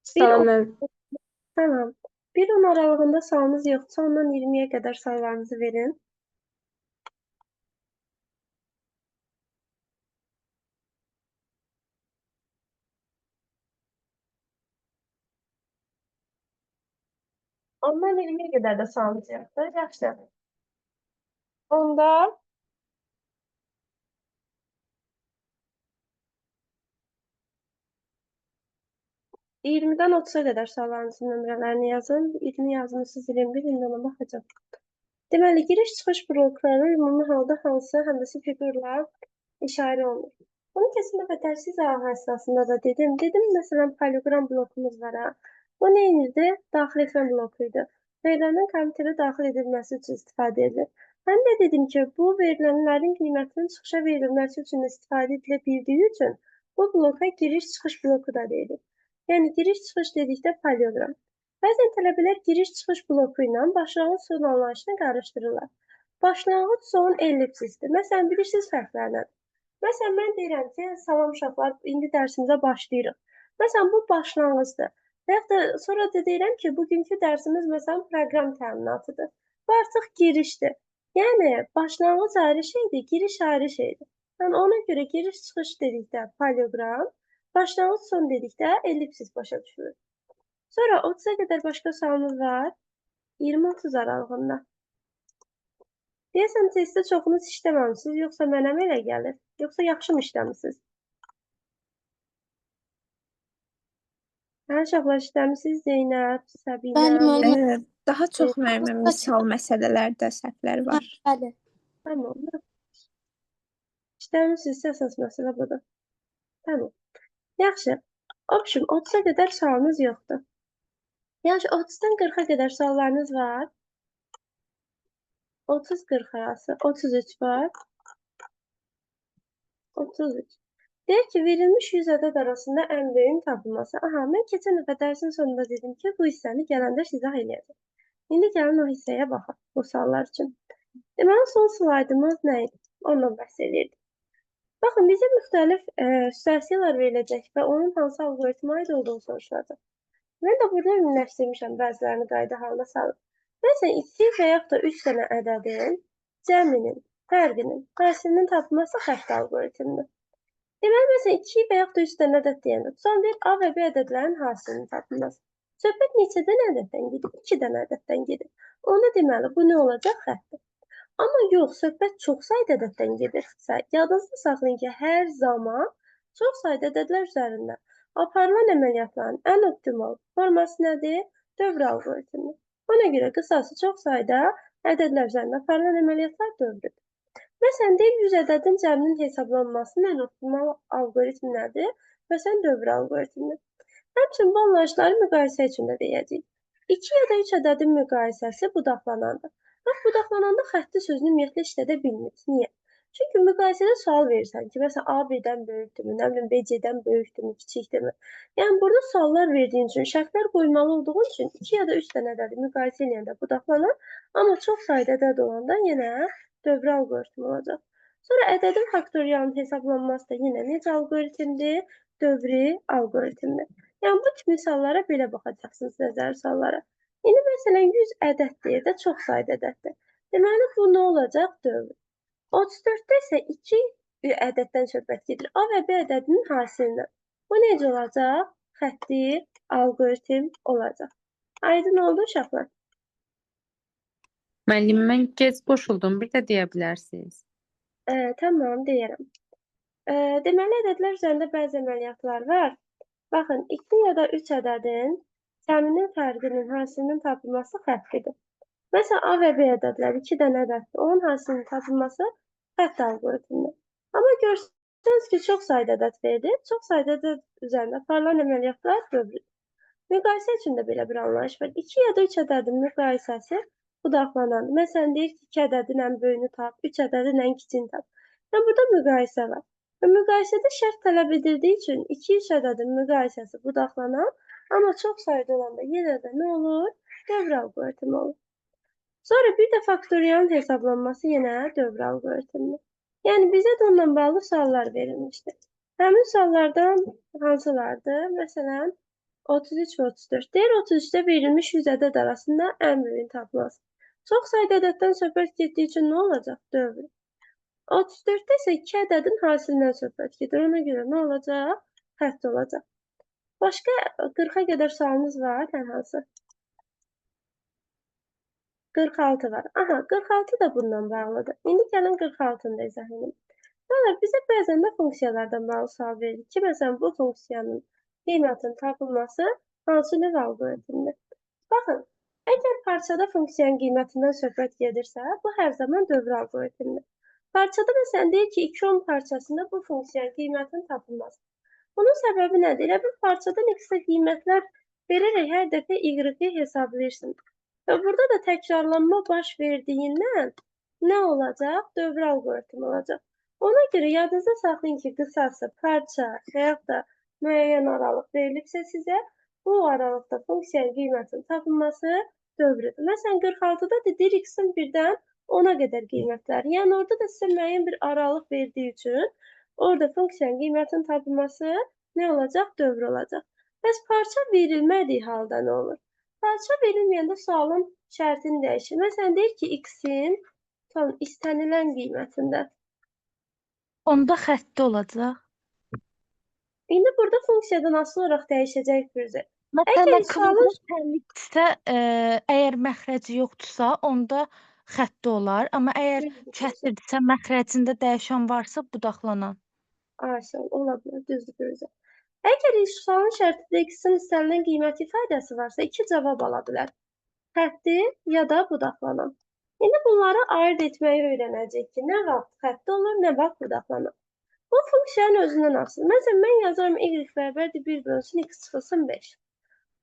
1 Salam müəllim. Tamam. 1-10 aralığında sualınız yoxdursa, ondan 20-yə qədər suallarınızı verin. Ondan 20-yə qədər də sualınız yoxdur. Yaxşı. Onda 20-dən 30-a qədər suallarınızın nömrələrini yazın. 20 yazmışsınız, 21, indi ona baxacağam. Deməli, giriş-çıxış blokları ümumi halda hansı həndəsi fiqurla işarə olunur? Bunu keçən dəfə dərs izahı əsasında da dedim. Dedim, məsələn, poliqram blokumuz var ha. Bu nə edirdi? Daxil etmə bloku idi. Verilərin kompüterə daxil edilməsi üçün istifadə edilir. Həm də dedim ki, bu verilənlərin qiymətinin çıxışa verilməsi üçün istifadə edilə bildiyi üçün bu bloka giriş-çıxış bloku da deyilir. Yəni, giriş-çıxış dedikdə poliqram. Bəzən tələbələr giriş-çıxış bloku ilə başlanğıc son anlayışını qarışdırırlar. Başlanğıc son ellipsisdir. Məsələn, bilirsiniz fərqlər nədir? Məsələn, mən deyirəm ki, salam uşaqlar, indi dərsimizə başlayırıq. Məsələn, bu başlanğıcdır. Və yaxud da sonra da deyirəm ki, bugünkü dərsimiz məsələn proqram təminatıdır. Bu artıq girişdir. Yəni, başlanğıc ayrı şeydir, giriş ayrı şeydir. Yəni, ona görə giriş-çıxış dedikdə poliqram, başlanğıc son dedikdə ellipsis başa düşülür. Sonra 30-a qədər başqa sualımız var. 20-30 aralığında. Deyəsən testdə çoxunuz işləməmisiniz, yoxsa mənə mi elə gəlir? Yoxsa yaxşı mı işləmisiniz? Hə, uşaqlar işləmisiniz? Zeynəb, Səbinə, Bəli, müəllim. Daha çox müəllimə misal məsələlərdə səhvlər var. Bəli. Tamam. İşləmisinizsə əsas məsələ budur. Tamam. Yaxşı. Opşum, 30-a qədər sualınız yoxdur. Yaxşı, 30-dan 40-a qədər suallarınız var. 30-40 arası. 33 var. 33. Deyək ki, verilmiş 100 ədəd arasında ən böyüyün tapılması. Aha, mən keçən dəfə dərsin sonunda dedim ki, bu hissəni gələndə izah eləyəcəm. İndi gəlin o hissəyə baxaq bu suallar üçün. Deməli, son slaydımız nə idi? Ondan bəhs edirdik. Baxın, bizə müxtəlif situasiyalar veriləcək və onun hansı alqoritmə aid olduğu soruşulacaq. Mən də burada ümumiləşdirmişəm, bəzilərini qayda halına salıb. Məsələn, 2 və yaxud da 3 dənə ədədin cəminin, fərqinin, hasilinin tapılması xətt alqoritmidir. Deməli, məsələn, 2 və yaxud da 3 dənə ədəd deyəndə, tutalım deyir, A və B ədədlərinin hasilinin tapılması. Söhbət neçə dənə ədəddən gedir? 2 dənə ədəddən gedir. Onda deməli, bu nə olacaq? Xəttdir. Amma yox, söhbət çox sayda ədəddən gedirsə, yadınızda saxlayın ki, hər zaman çox sayda ədədlər üzərində aparılan əməliyyatların ən optimal forması nədir? Dövr alqoritmi. Ona görə qısası çox sayda ədədlər üzərində aparılan əməliyyatlar dövrdür. Məsələn, deyil 100 ədədin cəminin hesablanmasının ən optimal alqoritmi nədir? Məsələn, dövr alqoritmidir. Həmçinin bu anlayışları müqayisə üçün də deyəcəyik. 2 ya da 3 ədədin müqayisəsi budaqlanandır. Bax, budaqlananda xətti sözünü ümumiyyətlə işlədə bilmirik. Niyə? Çünki müqayisədə sual verirsən ki, məsələn, A B-dən böyükdürmü, nə bilim, B C-dən böyükdürmü, kiçikdirmi? Yəni, burada suallar verdiyin üçün, şərtlər qoymalı olduğun üçün 2 ya da 3 dənə ədədi müqayisə eləyəndə budaqlanan, amma çox sayda ədəd olanda yenə dövrə alqoritmi olacaq. Sonra ədədin faktorialının hesablanması da yenə necə alqoritmdir? Dövri alqoritmdir. Yəni, bu tip misallara belə baxacaqsınız, nəzəri suallara. İndi məsələn 100 ədəd deyir də, çox sayda ədəddir. Deməli, bu nə olacaq? Dövr. 34-də isə 2 ədəddən söhbət gedir. A və B ədədinin hasilindən. Bu necə olacaq? Xətti alqoritm olacaq. Aydın oldu uşaqlar? Müəllim, mən gec qoşuldum. Bir də deyə bilərsiniz. Tamam, deyərəm. Deməli, ədədlər üzərində bəzi əməliyyatlar var. Baxın, 2 ya da 3 ədədin cəminin fərqinin hasilinin tapılması xəttidir. Məsələn, A və B ədədləri 2 dənə ədəddir. Onun hasilinin tapılması xətt alqoritmidir. Amma görsəniz ki, çox sayda ədəd verilir. Çox sayda ədəd üzərində aparılan əməliyyatlar dövridir. Müqayisə üçün də belə bir anlayış var. 2 ya da 3 ədədin müqayisəsi budaqlanan. Məsələn, deyir ki, 2 ədədin ən böyüyünü tap, 3 ədədin ən kiçiyini tap. Yəni, burada müqayisə var. Və müqayisədə şərt tələb edildiyi üçün 2-3 ədədin müqayisəsi budaqlanan, amma çox sayda olanda yenə də nə olur? Dövr alqoritmi olur. Sonra bir də faktorialın hesablanması yenə dövr alqoritmidir. Yəni, bizə də onunla bağlı suallar verilmişdir. Həmin suallardan hansılardır? Məsələn, 33 və 34. Deyir 33-də verilmiş 100 ədəd arasında ən böyüyün tapılması. Çox sayda ədəddən söhbət getdiyi üçün nə olacaq? Dövr. 34-də isə 2 ədədin hasilindən söhbət gedir. Ona görə nə olacaq? Xətt olacaq. Başqa 40-a qədər sualımız var, hər hansı? 46 var. Aha, 46 da bundan bağlıdır. İndi gəlin 46-nı da izah edeyim. Sonra bizə bəzən də funksiyalardan bağlı sual verilir ki, məsələn, bu funksiyanın qiymətinin tapılması hansı növ alqoritmdir? Baxın, əgər parçada funksiyanın qiymətindən söhbət gedirsə, bu hər zaman dövr alqoritmdir. Parçada məsələn deyir ki, 2-10 parçasında bu funksiyanın qiymətinin tapılması. Bunun səbəbi nədir? Elə bir parçadan x-ə qiymətlər verərək hər dəfə y-i hesablayırsın. Və burada da təkrarlanma baş verdiyindən nə olacaq? Dövr alqoritmi olacaq. Ona görə yadınızda saxlayın ki, qısası parça və yaxud da müəyyən aralıq verilibsə sizə, bu aralıqda funksiyanın qiymətinin tapılması dövrüdür. Məsələn, 46-da deyir x-in 1-dən 10-a qədər qiymətlər. Yəni, orada da sizə müəyyən bir aralıq verdiyi üçün orada funksiyanın qiymətinin tapılması nə olacaq? Dövr olacaq. Bəs parça verilmədiyi halda nə olur? Parça verilməyəndə sualın şərtini dəyişir. Məsələn, deyir ki, x-in tam istənilən qiymətində. Onda xətti olacaq. İndi burada funksiyadan asılı olaraq dəyişəcək Firuzə. Məsələn, Əgər sualın kvadrat həllikdirsə, əgər məxrəci yoxdursa, onda xətti olar. Amma əgər kəsirdirsə, məxrəcində dəyişən varsa, budaqlanan. Ayşə, ola bilər, düzdür Firuzə. Əgər sualın şərtində x-in istənilən qiyməti ifadəsi varsa, iki cavab ala bilər. Xətti ya da budaqlanan. İndi bunları ayırd etməyi öyrənəcəyik ki, nə vaxt xətti olur, nə vaxt budaqlanan. Bu funksiyanın özündən asılı. Məsələn, mən yazaram y bərabərdir 1 bölünsün x çıxılsın 5.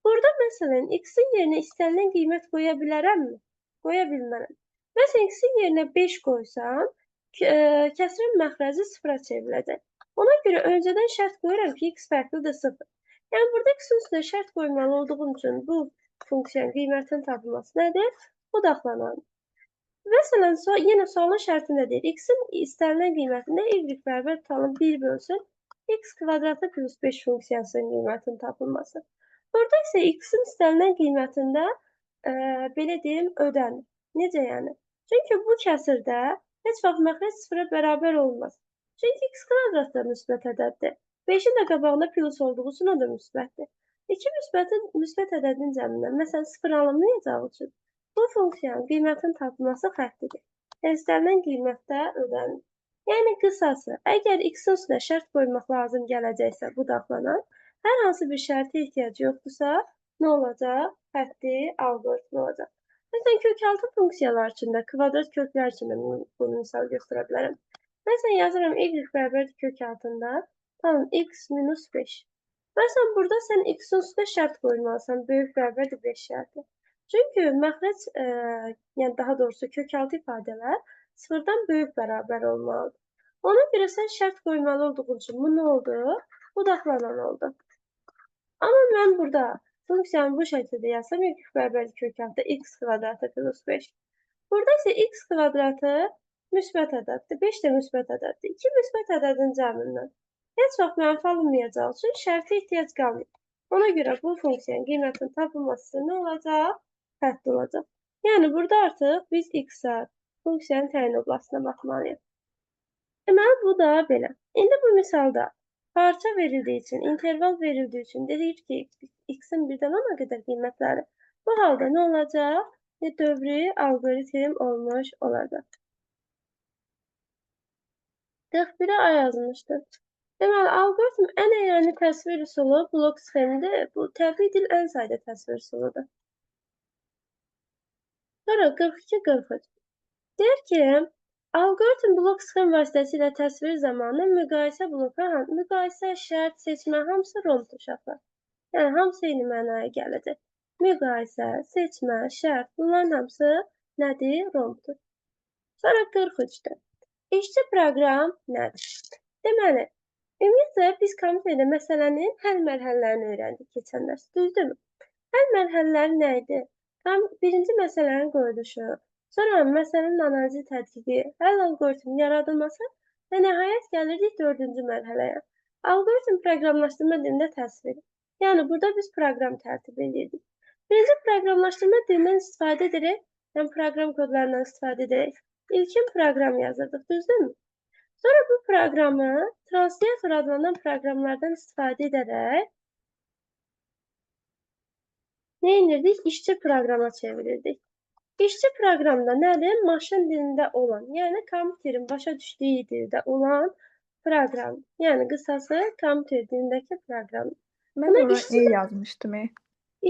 Burada məsələn, x-in yerinə istənilən qiymət qoya bilərəmmi? Qoya bilmərəm. Məsələn, x-in yerinə 5 qoysam, kəsirin məxrəci 0-a çevriləcək. Ona görə öncədən şərt qoyuram ki, x fərqlidir 0. Yəni, burada x-in üstünə şərt qoymalı olduğum üçün bu funksiyanın qiymətinin tapılması nədir? Budaqlanan. Məsələn, yenə sualın şərtində deyir, x-in istənilən qiymətində y bərabər tutalım 1 bölsün x kvadratı plus 5 funksiyasının qiymətinin tapılması. Burada isə x-in istənilən qiymətində, belə deyim, ödənir. Necə yəni? Çünki bu kəsirdə heç vaxt məxrəc 0-a bərabər olmaz. Çünki x kvadrat da müsbət ədəddir. 5-in də qabağında plus olduğu üçün o da müsbətdir. İki müsbət ədədin cəmindən, məsələn, 0 alınmayacağı üçün bu funksiyanın qiymətinin tapılması xəttidir. İstənilən qiymətdə ödənilir. Yəni, qısası, əgər x-in üstünə şərt qoymaq lazım gələcəksə budaqlanan, hər hansı bir şərtə ehtiyacı yoxdursa, nə olacaq? Xətti alqoritmi olacaq. Məsələn, kökaltı funksiyalar üçün də, kvadrat köklər üçün də bunu misal göstərə bilərəm. Məsələn, yazıram y bərabərdir kök altında, tamam, x minus 5. Məsələn, burada sən x-in üstünə şərt qoymalısan, böyük bərabərdir 5 şərti. Çünki məxrəc, yəni daha doğrusu kökaltı ifadələr sıfırdan böyük bərabər olmalıdır. Ona görə sən şərt qoymalı olduğun üçün bu nə oldu? Budaqlanan oldu. Amma mən burada funksiyanı bu şəkildə yazsam, y bərabərdir kök altı x kvadratı plus 5. Burada isə x kvadratı müsbət ədəddir, 5 də müsbət ədəddir. 2 müsbət ədədin cəmindən heç vaxt mənfi alınmayacağı üçün şərtə ehtiyac qalmır. Ona görə bu funksiyanın qiymətinin tapılması nə olacaq? Xətti olacaq. Yəni, burada artıq biz x-ə, funksiyanın təyin oblasına baxmalıyıq. Deməli, bu da belə. İndi bu misalda parça verildiyi üçün, interval verildiyi üçün dedik ki, x-in 1-dən 10-a qədər qiymətləri. Bu halda nə olacaq? Dövri alqoritm olmuş olacaq. 41-ə A yazmışdı. Deməli, alqoritm ən əyani təsvir üsulu blok sxemidir. Bu, təbii dil ən sadə təsvir üsuludur. Sonra 42-43. Deyir ki, alqoritm blok sxem vasitəsilə təsvir zamanı müqayisə bloku, müqayisə, şərt, seçmə hamısı romb uşaqlar. Yəni, hamısı eyni mənaya gələcək. Müqayisə, seçmə, şərt, bunların hamısı nədir? Rombdur. Sonra 43-dür. İşçi proqram nədir? Deməli, ümumiyyətlə, biz kompüterdə məsələnin həll mərhələlərini öyrəndik keçən dərs, düzdürmü? Həll mərhələləri nə idi? Tam birinci məsələnin qoyuluşu, sonra məsələnin analizi tədqiqi, həll alqoritminin yaradılması və nəhayət gəlirdik dördüncü mərhələyə. Alqoritm proqramlaşdırma dilində təsviri. Yəni, burada biz proqram tərtib edirdik. Birinci proqramlaşdırma dilindən istifadə edərək, yəni proqram kodlarından istifadə edərək ilkin proqram yazırdıq, düzdürmü? Sonra bu proqramı translator adlanan proqramlardan istifadə edərək nə edirdik? İşçi proqrama çevirirdik. İşçi proqramda nədir? Maşın dilində olan, yəni kompüterin başa düşdüyü dildə olan proqram. Yəni qısası kompüter dilindəki proqram. Mən Buna ora işçi E yazmışdım. E.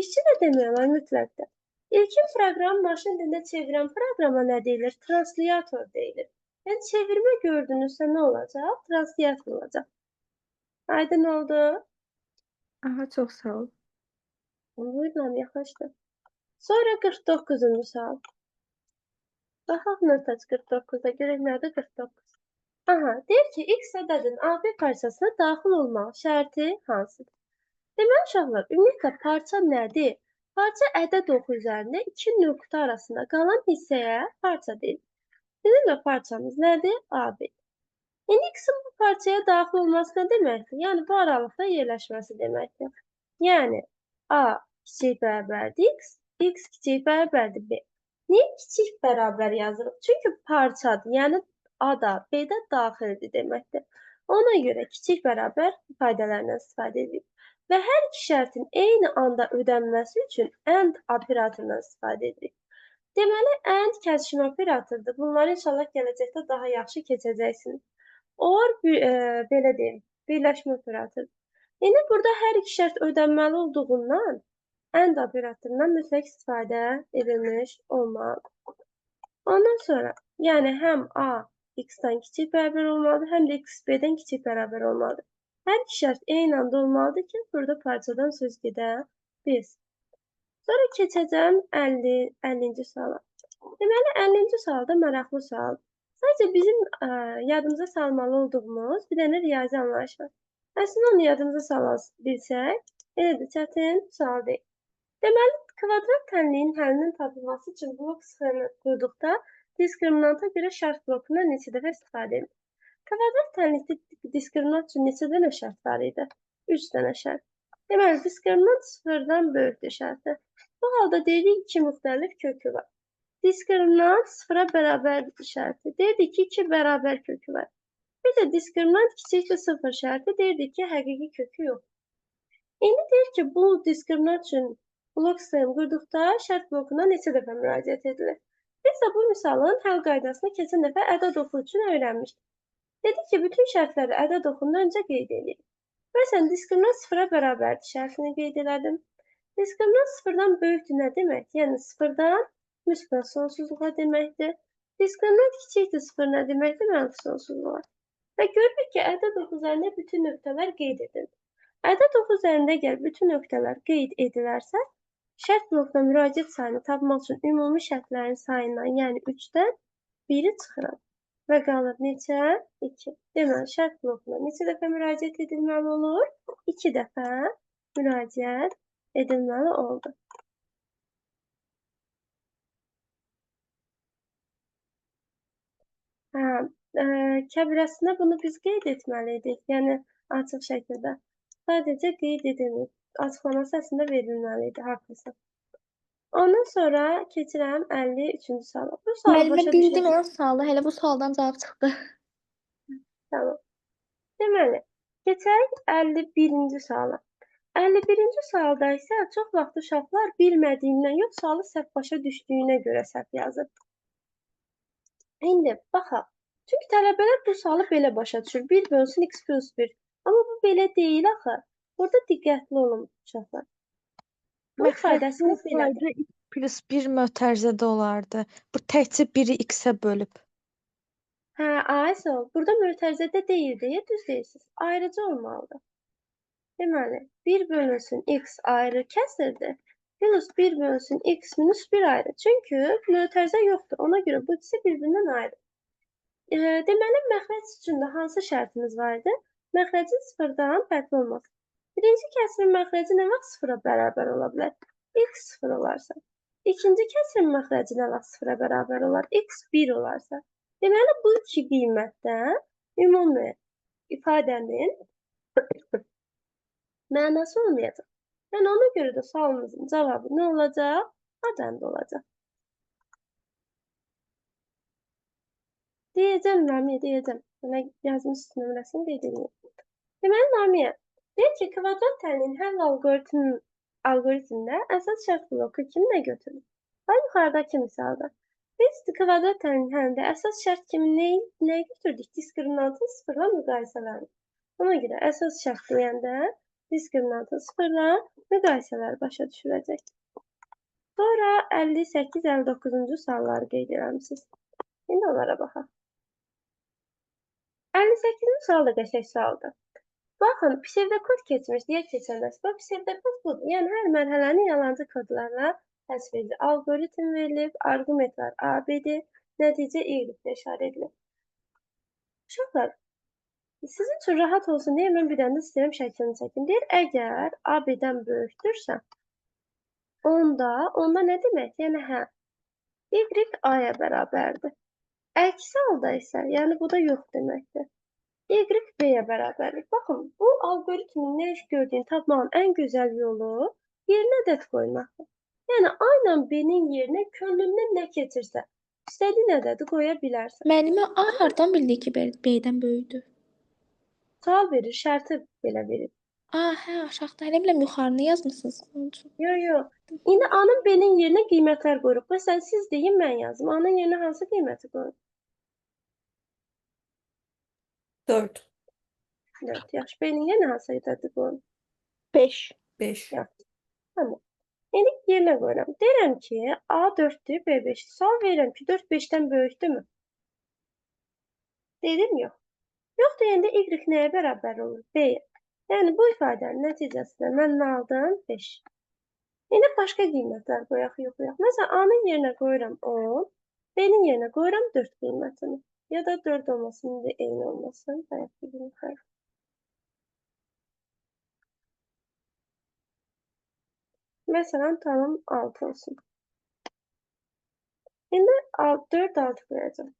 İşçi də demək olar mütləqdə. İlkin proqram maşın dilində çevirən proqrama nə deyilir? Translator deyilir. Yəni çevirmə gördünüzsə nə olacaq? Translator olacaq. Aydın oldu? Aha, çox sağ ol. Buyurun, yaxşıdır. Sonra 49-cu sual. Baxaq nöqtəç 49-da görək nədir 49. Aha, deyir ki, X ədədinin AB parçasına daxil olmaq şərti hansıdır? Deməli, uşaqlar, ümumiyyətlə parça nədir? Parça ədəd oxu üzərində iki nöqtə arasında qalan hissəyə parça deyilir. Bizim də parçamız nədir? AB. İndi X-in bu parçaya daxil olması nə deməkdir? Yəni, bu aralıqda yerləşməsi deməkdir. Yəni, A kiçik bərabərdir X, X kiçik bərabərdir B. Niyə kiçik bərabər yazırıq? Çünki parçadır, yəni A da, B də daxildir deməkdir. Ona görə kiçik bərabər ifadələrindən istifadə edirik. Və hər iki şərtin eyni anda ödənməsi üçün AND operatorundan istifadə edirik. Deməli, AND kəsişmə operatordur. Bunları inşallah gələcəkdə daha yaxşı keçəcəksiniz. OR, belə deyim, birləşmə operatorudur. İndi burada hər iki şərt ödənməli olduğundan AND operatorundan mütləq istifadə edilmiş olmalıdır. Ondan sonra, yəni həm A X-dən kiçik bərabər olmalıdır, həm də X B-dən kiçik bərabər olmalıdır. Hər iki şərt eyni anda olmalıdır ki, burada parçadan söz gedə bilsin. Sonra keçəcəm 50-ci suala. Deməli, 50-ci sual da maraqlı sualdır. Sadəcə bizim yadımıza salmalı olduğumuz bir dənə riyazi anlayış var. Əslində onu yadımıza sala bilsək, elə də çətin sual deyil. Deməli, kvadrat tənliyin həllinin tapılması üçün blok sxemi qurduqda diskriminanta görə şərt blokundan neçə dəfə istifadə edilir? Kvadrat tənlikdə diskriminant üçün neçə dənə şərt var idi? 3 dənə şərt. Deməli, diskriminant sıfırdan böyükdür şərti. Bu halda deyirik 2 müxtəlif kökü var. Diskriminant sıfıra bərabərdir şərti. Deyirdik ki, 2 bərabər kökü var. Bir də diskriminant kiçikdir 0 şərti. Deyirdik ki, həqiqi kökü yox. İndi deyir ki, bu diskriminant üçün blok sxemi qurduqda şərt blokuna neçə dəfə müraciət edilir? Biz də bu misalın həll qaydasını keçən dəfə ədəd oxu üçün öyrənmişdik. Dedik ki, bütün şərtləri ədəd oxundan öncə qeyd edirik. Məsələn, diskriminant sıfıra bərabərdir şərtini qeyd elədim. Diskriminant sıfırdan böyükdür nə demək? Yəni, sıfırdan müsbət sonsuzluğa deməkdir. Diskriminant kiçikdir sıfır nə deməkdir? Mənfi sonsuzluğa. Və görürük ki, ədəd oxu üzərində bütün nöqtələr qeyd edilir. Ədəd oxu üzərində əgər bütün nöqtələr qeyd edilərsə, şərt blokuna müraciət sayını tapmaq üçün ümumi şərtlərin sayından, yəni 3-dən 1-i çıxıram. Və qalır neçə? 2. Deməli, şərt blokuna neçə dəfə müraciət edilməli olur? 2 dəfə müraciət edilməli oldu. Hə, kəbirəsində bunu biz qeyd etməli idik. Yəni, açıq şəkildə. Sadəcə qeyd edilmir. Açıqlaması əslində verilməli idi, haqlısın. Ondan sonra keçirəm 53-cü suala. Bu sualı Müəllimə başa bildim düşə o sualı. Hələ bu sualdan cavab çıxdı. Tamam. Deməli, keçək 51-ci suala. 51-ci sualda isə çox vaxt uşaqlar bilmədiyindən yox, sualı səhv başa düşdüyünə görə səhv yazır. İndi baxaq. Çünki tələbələr bu sualı belə başa düşür. 1 bölünsün x plus 1. Amma bu belə deyil axı. Burada diqqətli olun uşaqlar. Bu ifadəsi Məxrəci belədir. olsaydı x plus 1 mötərizədə olardı. Bu təkcə 1-i x-ə bölüb. Hə, Ayso, burada mötərizədə deyil deyə düz deyirsiniz. Ayrıca olmalıdır. Deməli, 1 bölünsün x ayrı kəsirdir. Plus 1 bölünsün x minus 1 ayrı. Çünki mötərizə yoxdur. Ona görə bu ikisi bir-birindən ayrı. Deməli, məxrəc üçün də hansı şərtimiz var idi? Məxrəcin sıfırdan fərqli olması. Birinci kəsirin məxrəci nə vaxt sıfıra bərabər ola bilər? X sıfır olarsa. İkinci kəsirin məxrəci nə vaxt sıfıra bərabər olar? X 1 olarsa. Deməli, bu iki qiymətdə ümumi ifadənin mənası olmayacaq. Yəni ona görə də sualımızın cavabı nə olacaq? A bəndi olacaq. Deyəcəm Namiyə, deyəcəm. Mənə yazmışsın nömrəsini qeyd edeyim. Deməli Namiyə, deyir ki, kvadrat təlinin həll alqoritmində əsas şərt bloku kimi nə götürür? Bax, yuxarıdakı misalda. Biz kvadrat təlinin həllində əsas şərt kimi nə götürdük? Diskriminantın sıfırla müqayisələrini. Ona görə əsas şərt deyəndə diskriminantın sıfırla müqayisələr başa düşüləcək. Sonra 58-59-cu sualları qeyd eləmişsiniz. İndi onlara baxaq. 58-ci sual da qəşəng sualdır. Baxın, psevdokod keçmiş, deyə keçən dərs. Bax, psevdokod budur. Yəni, hər mərhələni yalancı kodlarla təsvir edilir. Alqoritm verilib, arqumentlər A, B-dir, nəticə Y-də işarə edilir. Uşaqlar, sizin üçün rahat olsun deyə mən bir dənə də istəyirəm şəklini çəkim. Deyir, əgər A, B-dən böyükdürsə, onda nə demək? Yəni, hə, Y A-ya bərabərdir. Əksi halda isə, yəni bu da yox deməkdir. Y B-yə bərabərdir. Baxın, bu alqoritmin nə iş gördüyünü tapmağın ən gözəl yolu yerinə ədəd qoymaqdır. Yəni, A ilə B-nin yerinə könlündən nə keçirsə, istədiyin ədədi qoya bilərsən. Müəllimə, A hardan bildi ki, B-dən böyükdür? Sual verir, şərti belə verir. A, hə, aşağıda. Hələ biləm, yuxarını yazmısınız onun üçün. Yox, yox. İndi A-nın B-nin yerinə qiymətlər qoyuruq. Məsələn, siz deyin, mən yazım. A-nın yerinə hansı qiyməti qoyuruq? 4. 4. Yaxşı, B-nin yerinə hansı ədədi qoyuruq? 5. 5. Yaxşı. Tamam. İndi yerinə qoyuram. Deyirəm ki, A 4-dür, B 5-dir. Sual verirəm ki, 4 5-dən böyükdürmü? Dedim, yox. Yox deyəndə Y nəyə bərabər olur? B-yə. Yəni, bu ifadənin nəticəsində mən nə aldım? 5. İndi başqa qiymətlər qoyaq, yoxlayaq. Məsələn, A-nın yerinə qoyuram 10, B-nin yerinə qoyuram 4 qiymətini. Ya da 4 olmasın, indi eyni olmasın. Bayaq dedim, xeyr. Məsələn, tutalım 6 olsun. İndi 4, 6 qoyacağam.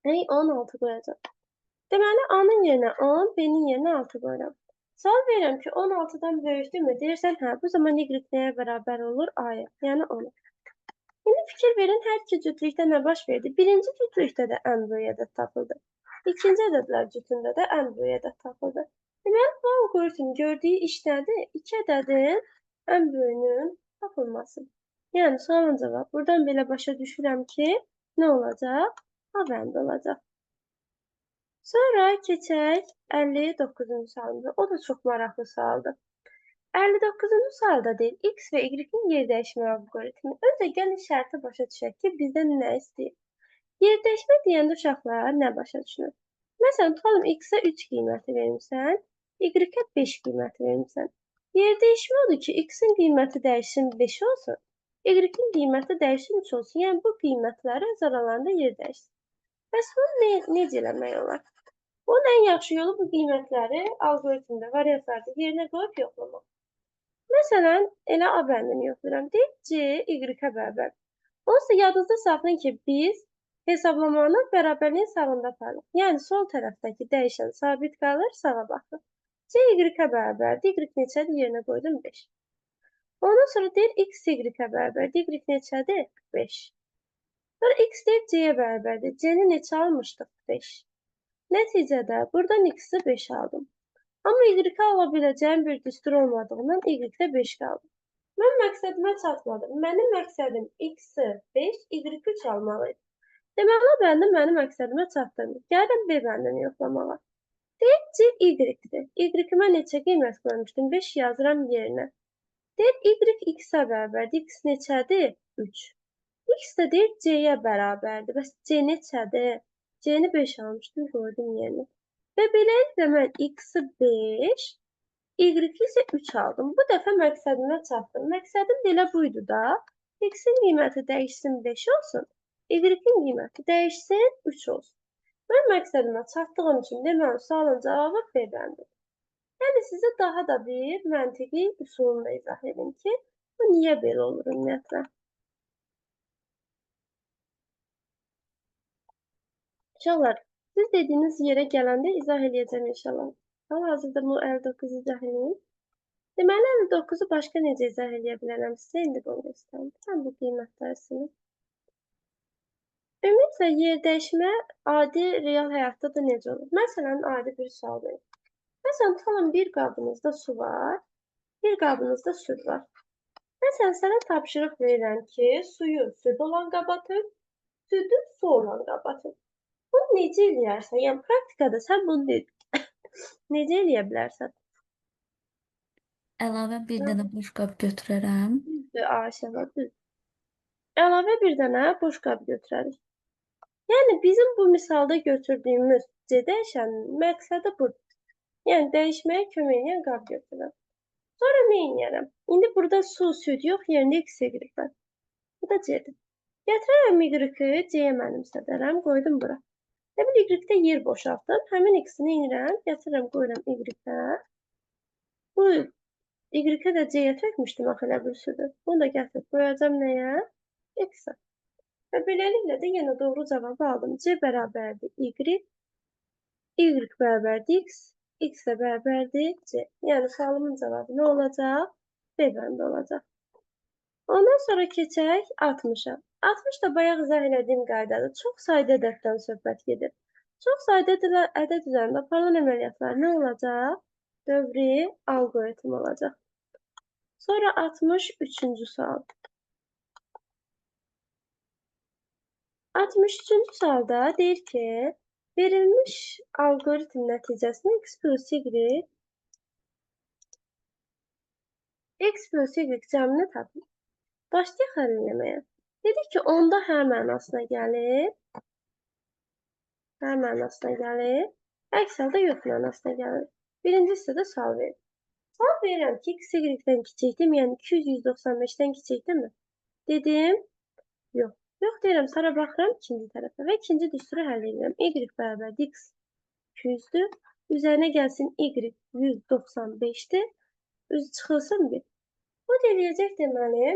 10, 6 qoyacağam. Deməli, A-nın yerinə 10, B-nin yerinə 6 qoyuram. Sual verirəm ki, 16-dan böyükdürmü? Deyirsən, hə, bu zaman Y nəyə bərabər olur? A-ya, yəni 10-a. İndi fikir verin, hər iki cütlükdə nə baş verdi? Birinci cütlükdə də ən böyük ədəd tapıldı. İkinci ədədlər cütündə də ən böyük ədəd tapıldı. Deməli, bu alqoritm gördüyü iş nədir? İki ədədin ən böyüyünün tapılması. Yəni, sualın cavabı. Buradan belə başa düşürəm ki, nə olacaq? A bəndi olacaq. Sonra keçək 59-cu sualımıza. O da çox maraqlı sualdır. 59-cu sualda deyir, X və Y-in yer dəyişmə alqoritmi. Öncə gəlin şərti başa düşək ki, bizdən nə istəyir? Yer dəyişmə deyəndə uşaqlar nə başa düşünür? Məsələn, tutalım X-ə 3 qiyməti vermişsən, Y-ə 5 qiyməti vermişsən. Yer dəyişmə odur ki, X-in qiyməti dəyişsin 5 olsun, Y-in qiyməti dəyişsin 3 olsun. Yəni, bu qiymətləri öz aralarında yer dəyişsin. Bəs bunu necə eləmək olar? Bunun ən yaxşı yolu bu qiymətləri alqoritmdə, variantlarda yerinə qoyub yoxlamaq. Məsələn, elə A bəndini yoxlayıram. Deyək, C, Y-ə bərabər. Onsuz da yadınızda saxlayın ki, biz hesablamanı bərabərliyin sağında aparırıq. Yəni, sol tərəfdəki dəyişən sabit qalır, sağa baxır. C, Y-ə bərabərdir. Y neçədir? Yerinə qoydum 5. Ondan sonra deyir, X, Y-ə bərabərdir. Y neçədir? 5. Sonra X deyir, C-yə bərabərdir. C-ni neçə almışdıq? 5. Nəticədə buradan X-i 5 aldım. Amma Y-ə ala biləcəyim bir düstur olmadığından Y-də 5 qaldı. Mən məqsədimə çatmadım. Mənim məqsədim X-i 5, Y-i 3 almalı idi. Deməli, A bəndi mənim məqsədimə çatdırmır. Gəlirəm B bəndini yoxlamağa. Deyir, C Y-dir. Y-imə neçə qiymət qoymuşdum? 5 yazıram yerinə. Deyir, Y X-ə bərabərdir. X neçədir? 3. X də deyir, C-yə bərabərdir. Bəs C neçədir? C-ni 5 almışdım, qoydum yerinə. Və beləliklə mən X-i 5, Y-i isə 3 aldım. Bu dəfə məqsədimə çatdım. Məqsədim də elə buydu da. X-in qiyməti dəyişsin 5 olsun, Y-in qiyməti dəyişsin 3 olsun. Mən məqsədimə çatdığım üçün deməli, sualın cavabı B bəndidir. Yəni, sizə daha da bir məntiqi üsulunu da izah edim ki, bu niyə belə olur ümumiyyətlə? Uşaqlar, siz dediyiniz yerə gələndə izah eləyəcəm inşallah. Hal-hazırda bu 59 izah eləyim. Deməli, 59-u başqa necə izah eləyə bilərəm sizə? İndi bunu göstərim. Tam bu qiymətlərsini. Ümumiyyətlə, yer dəyişmə adi real həyatda da necə olur? Məsələn, adi bir sual verim. Məsələn, tutalım bir qabınızda su var, bir qabınızda süd var. Məsələn, sənə tapşırıq verirəm ki, suyu süd olan qaba tök, südü su olan qaba tök. Bunu necə eləyərsən? Yəni, praktikada sən bunu necə eləyə bilərsən? Əlavə bir dənə boş qab götürərəm. Düzdür, Ayşə, düzdür. Əlavə bir dənə boş qab götürərik. Yəni, bizim bu misalda götürdüyümüz C dəyişəninin məqsədi budur. Yəni, dəyişməyə kömək eləyən qab götürürəm. Sonra nə eləyərəm? İndi burada su, süd yox, yerində X, Y var. Bu da C-dir. Gətirərəm Y-i, C-yə mənimsədərəm, qoydum bura. Elə bil Y-də yer boşaltdım. Həmin X-ni inirəm, gətirirəm, qoyuram Y-ə. Bu Y-ə də C-yə tökmüşdüm axı elə bir südü. Bunu da gətirib qoyacam nəyə? X-ə. Və beləliklə də yenə doğru cavabı aldım. C bərabərdir Y, Y bərabərdir X, X də bərabərdir C. Yəni, sualımın cavabı nə olacaq? B bəndi olacaq. Ondan sonra keçək 60-a. 60 da bayaq izah elədiyim qaydadır. Çox sayda ədəddən söhbət gedir. Çox sayda ədəd üzərində aparılan əməliyyatlar nə olacaq? Dövri alqoritm olacaq. Sonra 63-cü sual. 63-cü sualda deyir ki, verilmiş alqoritm nəticəsində x plus y cəmini tapın. Başlayaq həll eləməyə. Dedik ki, onda hə mənasına gəlir. Hə mənasına gəlir. Əks halda yox mənasına gəlir. Birinci hissədə sual verir. Sual verirəm ki, x y-dən kiçikdirmi? Yəni 200 195-dən kiçikdirmi? Dedim, yox. Yox deyirəm, sonra baxıram ikinci tərəfə və ikinci düsturu həll edirəm. Y bərabərdir x 200-dür. Üzərinə gəlsin y 195-dir. Üz çıxılsın 1. Bu da eləyəcək deməli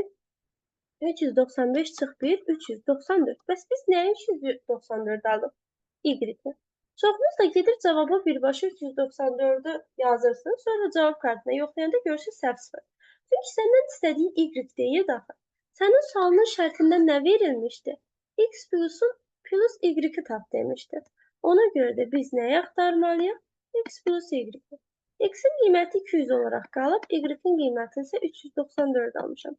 395 çıx 1, 394. Bəs biz nəyin 394 aldıq? Y-i. Çoxunuz da gedir cavaba birbaşa 394-ü yazırsınız. Sonra cavab kartına yoxlayanda görürsünüz səhv çıxır. Çünki səndən istədiyi Y deyil axı. Sənin sualının şərtində nə verilmişdi? X plus Y-i tap demişdi. Ona görə də biz nəyi axtarmalıyıq? X plus Y-i. X-in qiyməti 200 olaraq qalıb, Y-in qiymətini isə 394 almışam.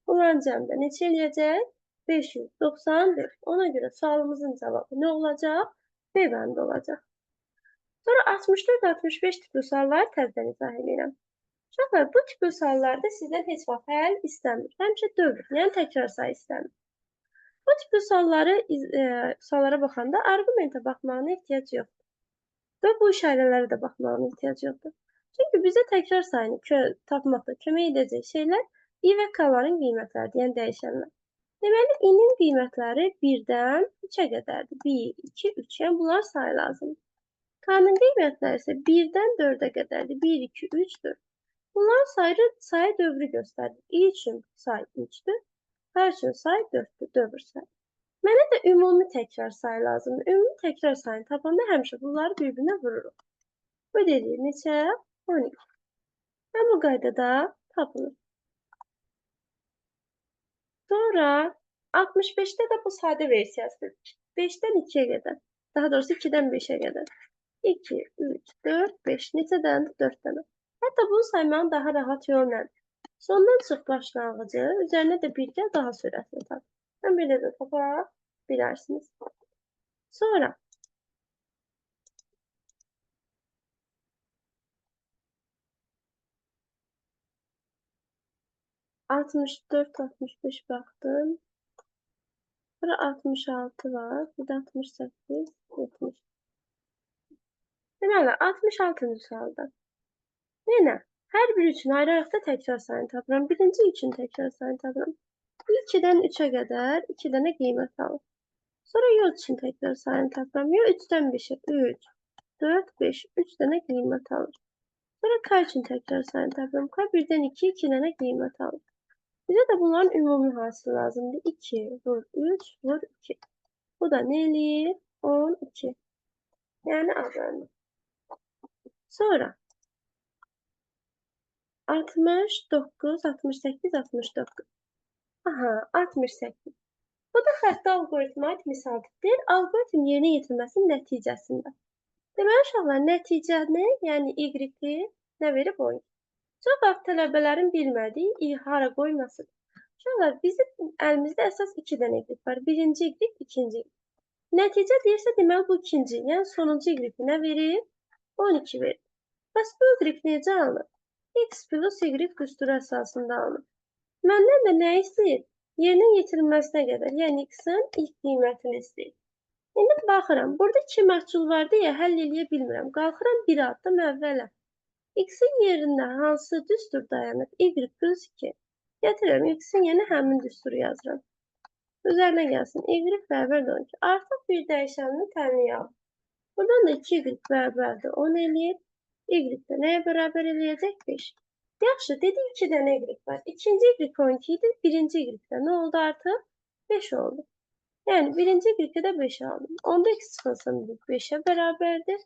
Bunların cəmdə neçə eləyəcək? 594. Ona görə sualımızın cavabı nə olacaq? B bəndi olacaq. Sonra 64-65 tipli sualları təzədən izah edirəm. Uşaqlar, bu tipli suallarda sizdən heç vaxt həll istəmir. Həmişə dövr, yəni təkrar sayı istəmir. Bu tipli suallara baxanda arqumentə baxmağına ehtiyac yoxdur. Və bu işarələrə də baxmağına ehtiyac yoxdur. Çünki bizə təkrar sayını tapmaqda kömək edəcək şeylər i və k-ların qiymətləridir, yəni dəyişənlər. Deməli, i-nin qiymətləri 1-dən 3-ə qədərdir. 1, 2, 3, yəni bunlar sayı lazımdır. K-nın qiymətləri isə 1-dən 4-ə qədərdir. 1, 2, 3, 4. Bunların sayı dövrü göstərir. I üçün say 3-dür, K üçün say 4-dür, dövr sayı. Mənə də ümumi təkrar sayı lazımdır. Ümumi təkrar sayını tapanda həmişə bunları bir-birinə vururuq. Bu deyir neçə? 12. Və bu qaydada tapılır. Sonra 65-də də bu sadə versiyasıdır. 5-dən 2-yə qədər. Daha doğrusu 2-dən 5-ə qədər. 2, 3, 4, 5. Neçə dənədir? 4 dənə. Hətta bunu saymağın daha rahat yolu nədir? Sondan çıx başlanğıcı, üzərinə də bir gəl daha sürətli tap. Mən belə də tapa bilərsiniz. Sonra 64, 65 baxdım. Bura 66 var. Bir də 68, 70. Deməli, 66-cı sualda. Yenə, hər biri üçün ayrı-ayrılıqda təkrar sayını tapıram. Birinci üçün təkrar sayını tapıram. 2-dən 3-ə qədər 2 dənə qiymət alır. Sonra y üçün təkrar sayını tapıram. Y 3-dən 5-ə 3, 4, 5, 3 dənə qiymət alır. Sonra K üçün təkrar sayını tapıram. K 1-dən 2, 2 dənə qiymət alır. Bizə də bunların ümumi hasili lazımdır. 2 vur 3 vur 2. Bu da nə eləyir? 12. Yəni A bəndi. Sonra 69, 68, 69. Aha, 68. Bu da xətti alqoritmə aid misal tipdir. Alqoritm yerinə yetirilməsinin nəticəsində. Deməli, uşaqlar, nəticəni, yəni y-i nə verib 12. Çox vaxt tələbələrin bilmədiyi y hara qoymasıdır. Uşaqlar, bizim əlimizdə əsas 2 dənə y var. Birinci y, ikinci y. Nəticə deyirsə, deməli, bu ikinci, yəni sonuncu y nə verir? 12 verir. Bəs bu y necə alınır? X plus y düsturu əsasında alınır. Məndən də nə istəyir? Yerinə yetirilməsinə qədər, yəni x-in ilk qiymətini istəyir. İndi baxıram, burada 2 məhsul var deyə həll eləyə bilmirəm. Qalxıram bir addım əvvələ. X-in yerində hansı düstur dayanır? Y plus 2. Gətirirəm, x-in yerinə həmin düsturu yazıram. Üzərinə gəlsin, y bərabərdir 12. Artıq bir dəyişənini tənliyə aldım. Buradan da 2y bərabərdir 10 eləyir. Y də nəyə bərabər eləyəcək? 5. Yaxşı, dedi 2 dənə y var. İkinci y 12 idi, birinci y-də nə oldu artıq? 5 oldu. Yəni, birinci y-də də 5 aldım. Onda x çıxılsın 5-ə bərabərdir.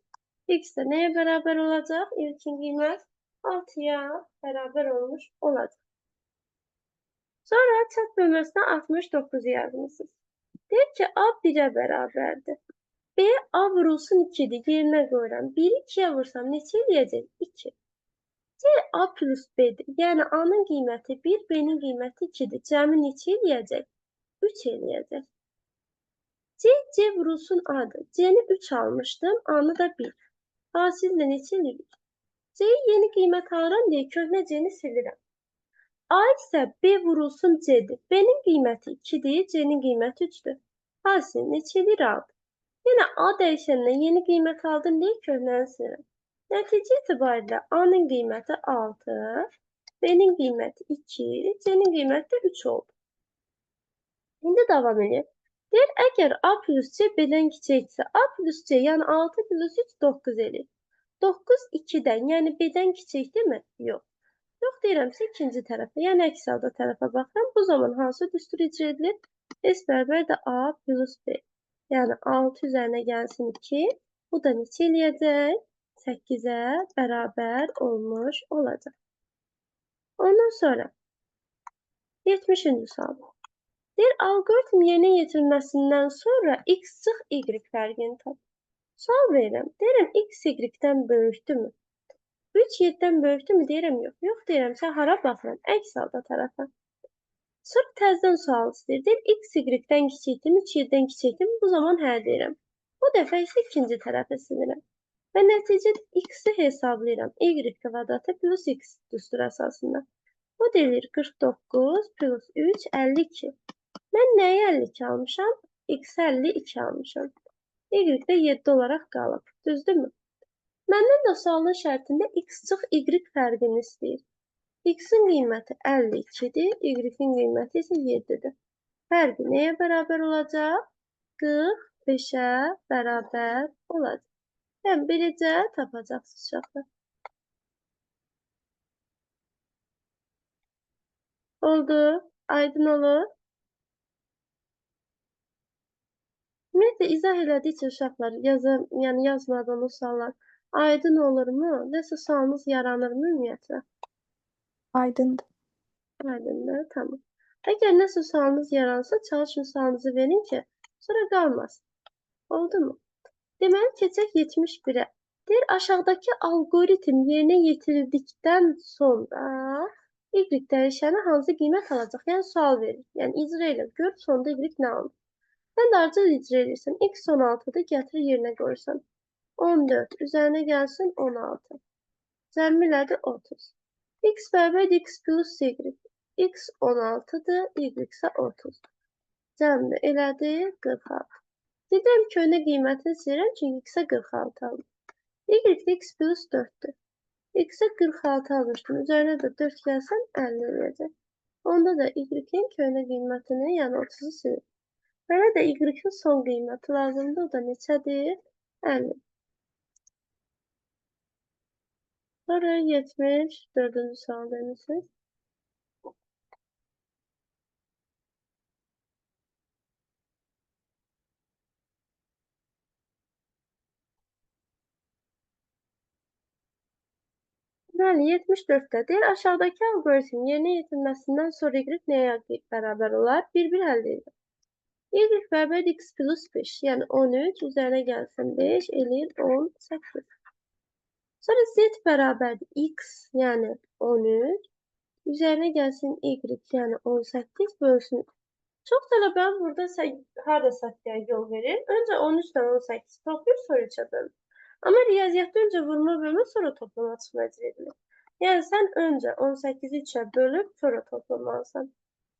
X də nəyə bərabər olacaq? İlkin qiymət 6-ya bərabər olmuş olacaq. Sonra çat bölməsinə 69 yazmışsınız. Deyir ki, A 1-ə bərabərdir. B, A vurulsun 2-dir. Yerinə qoyuram. 1-i 2-yə vursam neçə eləyəcək? 2. C, A plus B-dir. Yəni, A-nın qiyməti 1, B-nin qiyməti 2-dir. Cəmi neçə eləyəcək? 3 eləyəcək. C, C vurulsun A-dır. C-ni 3 almışdım, A-nı da 1. Hasil də neçə eləyir? C-yi yeni qiymət alıram deyə köhnə C-ni silirəm. A isə B vurulsun C-dir. B-nin qiyməti 2-dir, C-nin qiyməti 3-dür. Hasil neçə eləyir? 6. Yenə A dəyişəninə yeni qiymət aldım deyə köhnəni silirəm. Nəticə etibarilə A-nın qiyməti 6, B-nin qiyməti 2, C-nin qiyməti də 3 oldu. İndi davam edək. Deyir, əgər A plus C B-dən kiçikdirsə, A plus C, yəni 6 plus 3, 9 eləyir. 9 2-dən, yəni B-dən kiçikdirmi? Yox. Yox deyirəmsə ikinci tərəfə, yəni əks halda tərəfə baxıram. Bu zaman hansı düstur icra edilir? S bərabər də A plus B. Yəni 6 üzərinə gəlsin 2. Bu da neçə eləyəcək? 8-ə bərabər olmuş olacaq. Ondan sonra 70-ci sual. Deyir, alqoritm yerinə yetirilməsindən sonra x çıx y fərqini tap. Sual verirəm. Deyirəm, x y-dən böyükdürmü? 3 7-dən böyükdürmü? Deyirəm, yox. Yox deyirəmsə, hara baxıram? Əks halda tərəfə. Sonra təzədən sual istəyir. Deyir, x y-dən kiçikdirmi? 3 7-dən kiçikdirmi? Bu zaman hə deyirəm. Bu dəfə isə ikinci tərəfə silirəm. Və nəticədə x-i hesablayıram. Y kvadratı plus x düsturu əsasında. Bu deyilir 49 plus 3, 52. Mən nəyi 52 almışam? X-i 52 almışam. Y də 7 olaraq qalıb. Düzdürmü? Məndən də sualın şərtində x çıx y fərqini istəyir. X-in qiyməti 52-dir, y-in qiyməti isə 7-dir. Fərqi nəyə bərabər olacaq? 45-ə bərabər olacaq. Yəni, beləcə tapacaqsınız uşaqlar. Oldu. Aydın olur. Ümumiyyətlə, izah elədikcə uşaqlar, yəni yazmadan o suallar aydın olurmu? Nəsə sualınız yaranırmı ümumiyyətlə? Aydındır. Aydındır, tamam. Əgər nəsə sualınız yaransa, çalışın sualınızı verin ki, sonra qalmasın. Oldu mu? Deməli, keçək 71-ə. Deyir, aşağıdakı alqoritm yerinə yetirildikdən sonra y dəyişəni hansı qiymət alacaq? Yəni, sual verir. Yəni, icra elə. Gör, sonda y nə alır? Sən də arca icra edirsən. X 16-dır, gətirir yerinə qoyursan. 14, üzərinə gəlsin 16. Cəmi elədir 30. X bərabərdir x plus y. X 16-dır, y isə 30. Cəmdə elədi 46. Gedirəm köhnə qiymətini silirəm, çünki x-ə 46 aldım. Y də x plus 4-dür. X-ə 46 almışdım. Üzərinə də 4 gəlsəm 50 eləyəcək. Onda da y-in köhnə qiymətini, yəni 30-u silirəm. Mənə də y-in son qiyməti lazımdır. O da neçədir? 50. Sonra 74-cü sual demişsiniz. Deməli, 74-də deyir, aşağıdakı alqoritm yerinə yetirilməsindən sonra y nəyə bərabər olar? Bir-bir həll edilir. Y bərabərdir x plus 5, yəni 13, üzərinə gəlsin 5, eləyir 18. Sonra z bərabərdir x, yəni 13, üzərinə gəlsin y, yəni 18 bölsün. Çox tələbə burada harada səhvə yol verir? Öncə 13 ilə 18 toplayır, sonra 3-ə bölür. Amma riyaziyyatda öncə vurma bölmə, sonra toplama çıxma icra edilir. Yəni sən öncə 18-i 3-ə bölüb, sonra toplamalısan.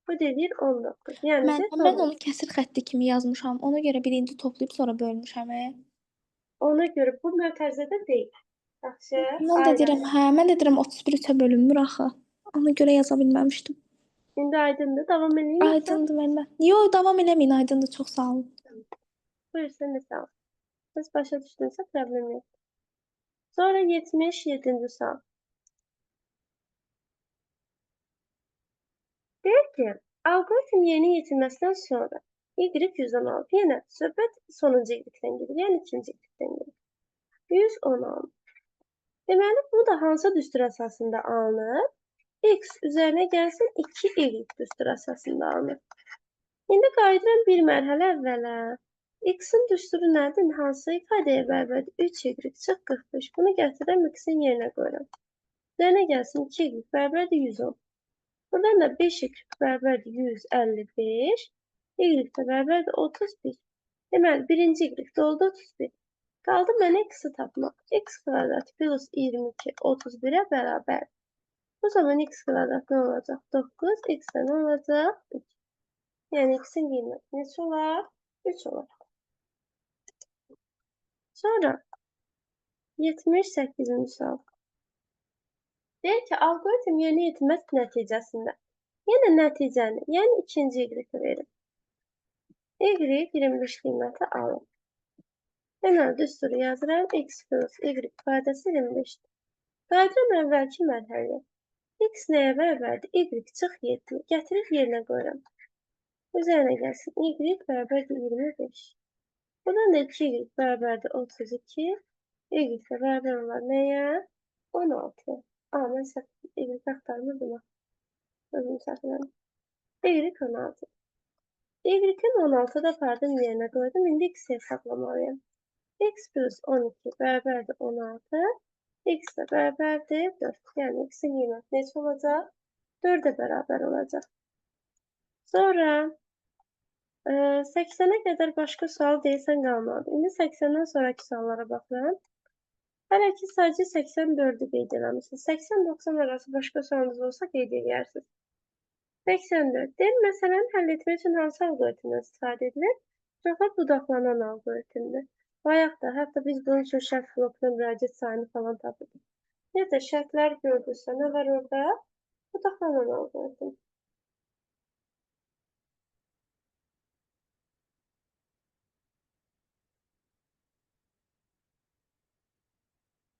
Bu deyir 19. Yəni Mən, Z mən 19. onu kəsir xətti kimi yazmışam. Ona görə birinci toplayıb sonra bölmüşəm. Ona görə bu mötərizədə deyil. Yaxşı. Mən də deyirəm, Aydındır. hə, mən də deyirəm 31 3-ə bölünmür axı. Ona görə yaza bilməmişdim. İndi aydındır. Davam eləyim yoxsa? Aydındır müəllimə. Yo, davam eləməyin, aydındır. Çox sağ olun. Buyur, sən də sağ ol. Siz başa düşdünsə problem yox. Sonra 77-ci sual. Deyir ki, alqoritm yerinə yetirməsindən sonra y 116. Yenə söhbət sonuncu y-dən gedir, yəni ikinci y-dən gedir. 116. Deməli, bu da hansı düstur əsasında alınır? X üzərinə gəlsin 2y düstur əsasında alınır. İndi qayıdıram bir mərhələ əvvələ. X-in düsturu nədir? Hansı ifadəyə bərabərdir? 3y çıx 45. Bunu gətirirəm x-in yerinə qoyuram. Üzərinə gəlsin 2y bərabərdir 110. Buradan da 5y bərabərdir 155. Y də bərabərdir 31. Deməli, birinci y də oldu 31. Qaldı mənə x-i tapmaq. X kvadrat plus 22 31-ə bərabərdir. Bu zaman x kvadrat nə olacaq? 9, x də nə olacaq? 3. Yəni x-in qiyməti neçə olar? 3 olar. Sonra 78-ci sual. Deyir ki, alqoritm yerinə yetirməsi nəticəsində yenə nəticəni, yəni ikinci y-i verir. Y 25 qiyməti alır. Deməli, düsturu yazıram. X plus y ifadəsi 25-dir. Qayıdıram əvvəlki mərhələyə. X nəyə bərabərdir? Y çıx 7. Gətirib yerinə qoyuram. Üzərinə gəlsin. Y bərabərdir 25. Buradan da 2y bərabərdir 32. Y də bərabər olar nəyə? 16-ya. Aa, mən səhv Y axtarmırdım. Özüm səhv elədim. Y 16. Y-in 16 da apardım yerinə qoydum. İndi x hesaplamalıyam. X plus 12 bərabərdir 16. X də bərabərdir 4. Yəni x-in qiyməti neçə olacaq? 4-ə bərabər olacaq. Sonra 80-ə qədər başqa sual deyəsən qalmadı. İndi 80-dən sonraki suallara baxıram. Hələ ki sadəcə 84-ü qeyd eləmişsiniz. 80-90 arası başqa sualınız olsa qeyd eləyərsiniz. 84. Deyir, məsələni həll etmək üçün hansı alqoritmdən istifadə edilir? Çoxlu budaqlanan alqoritmdir. Bayaq da, hətta biz bunun üçün şərt blokuna müraciət sayını falan tapırdıq. Necə şərtlər gördünüzsə, nə var orada? Budaqlanan alqoritm.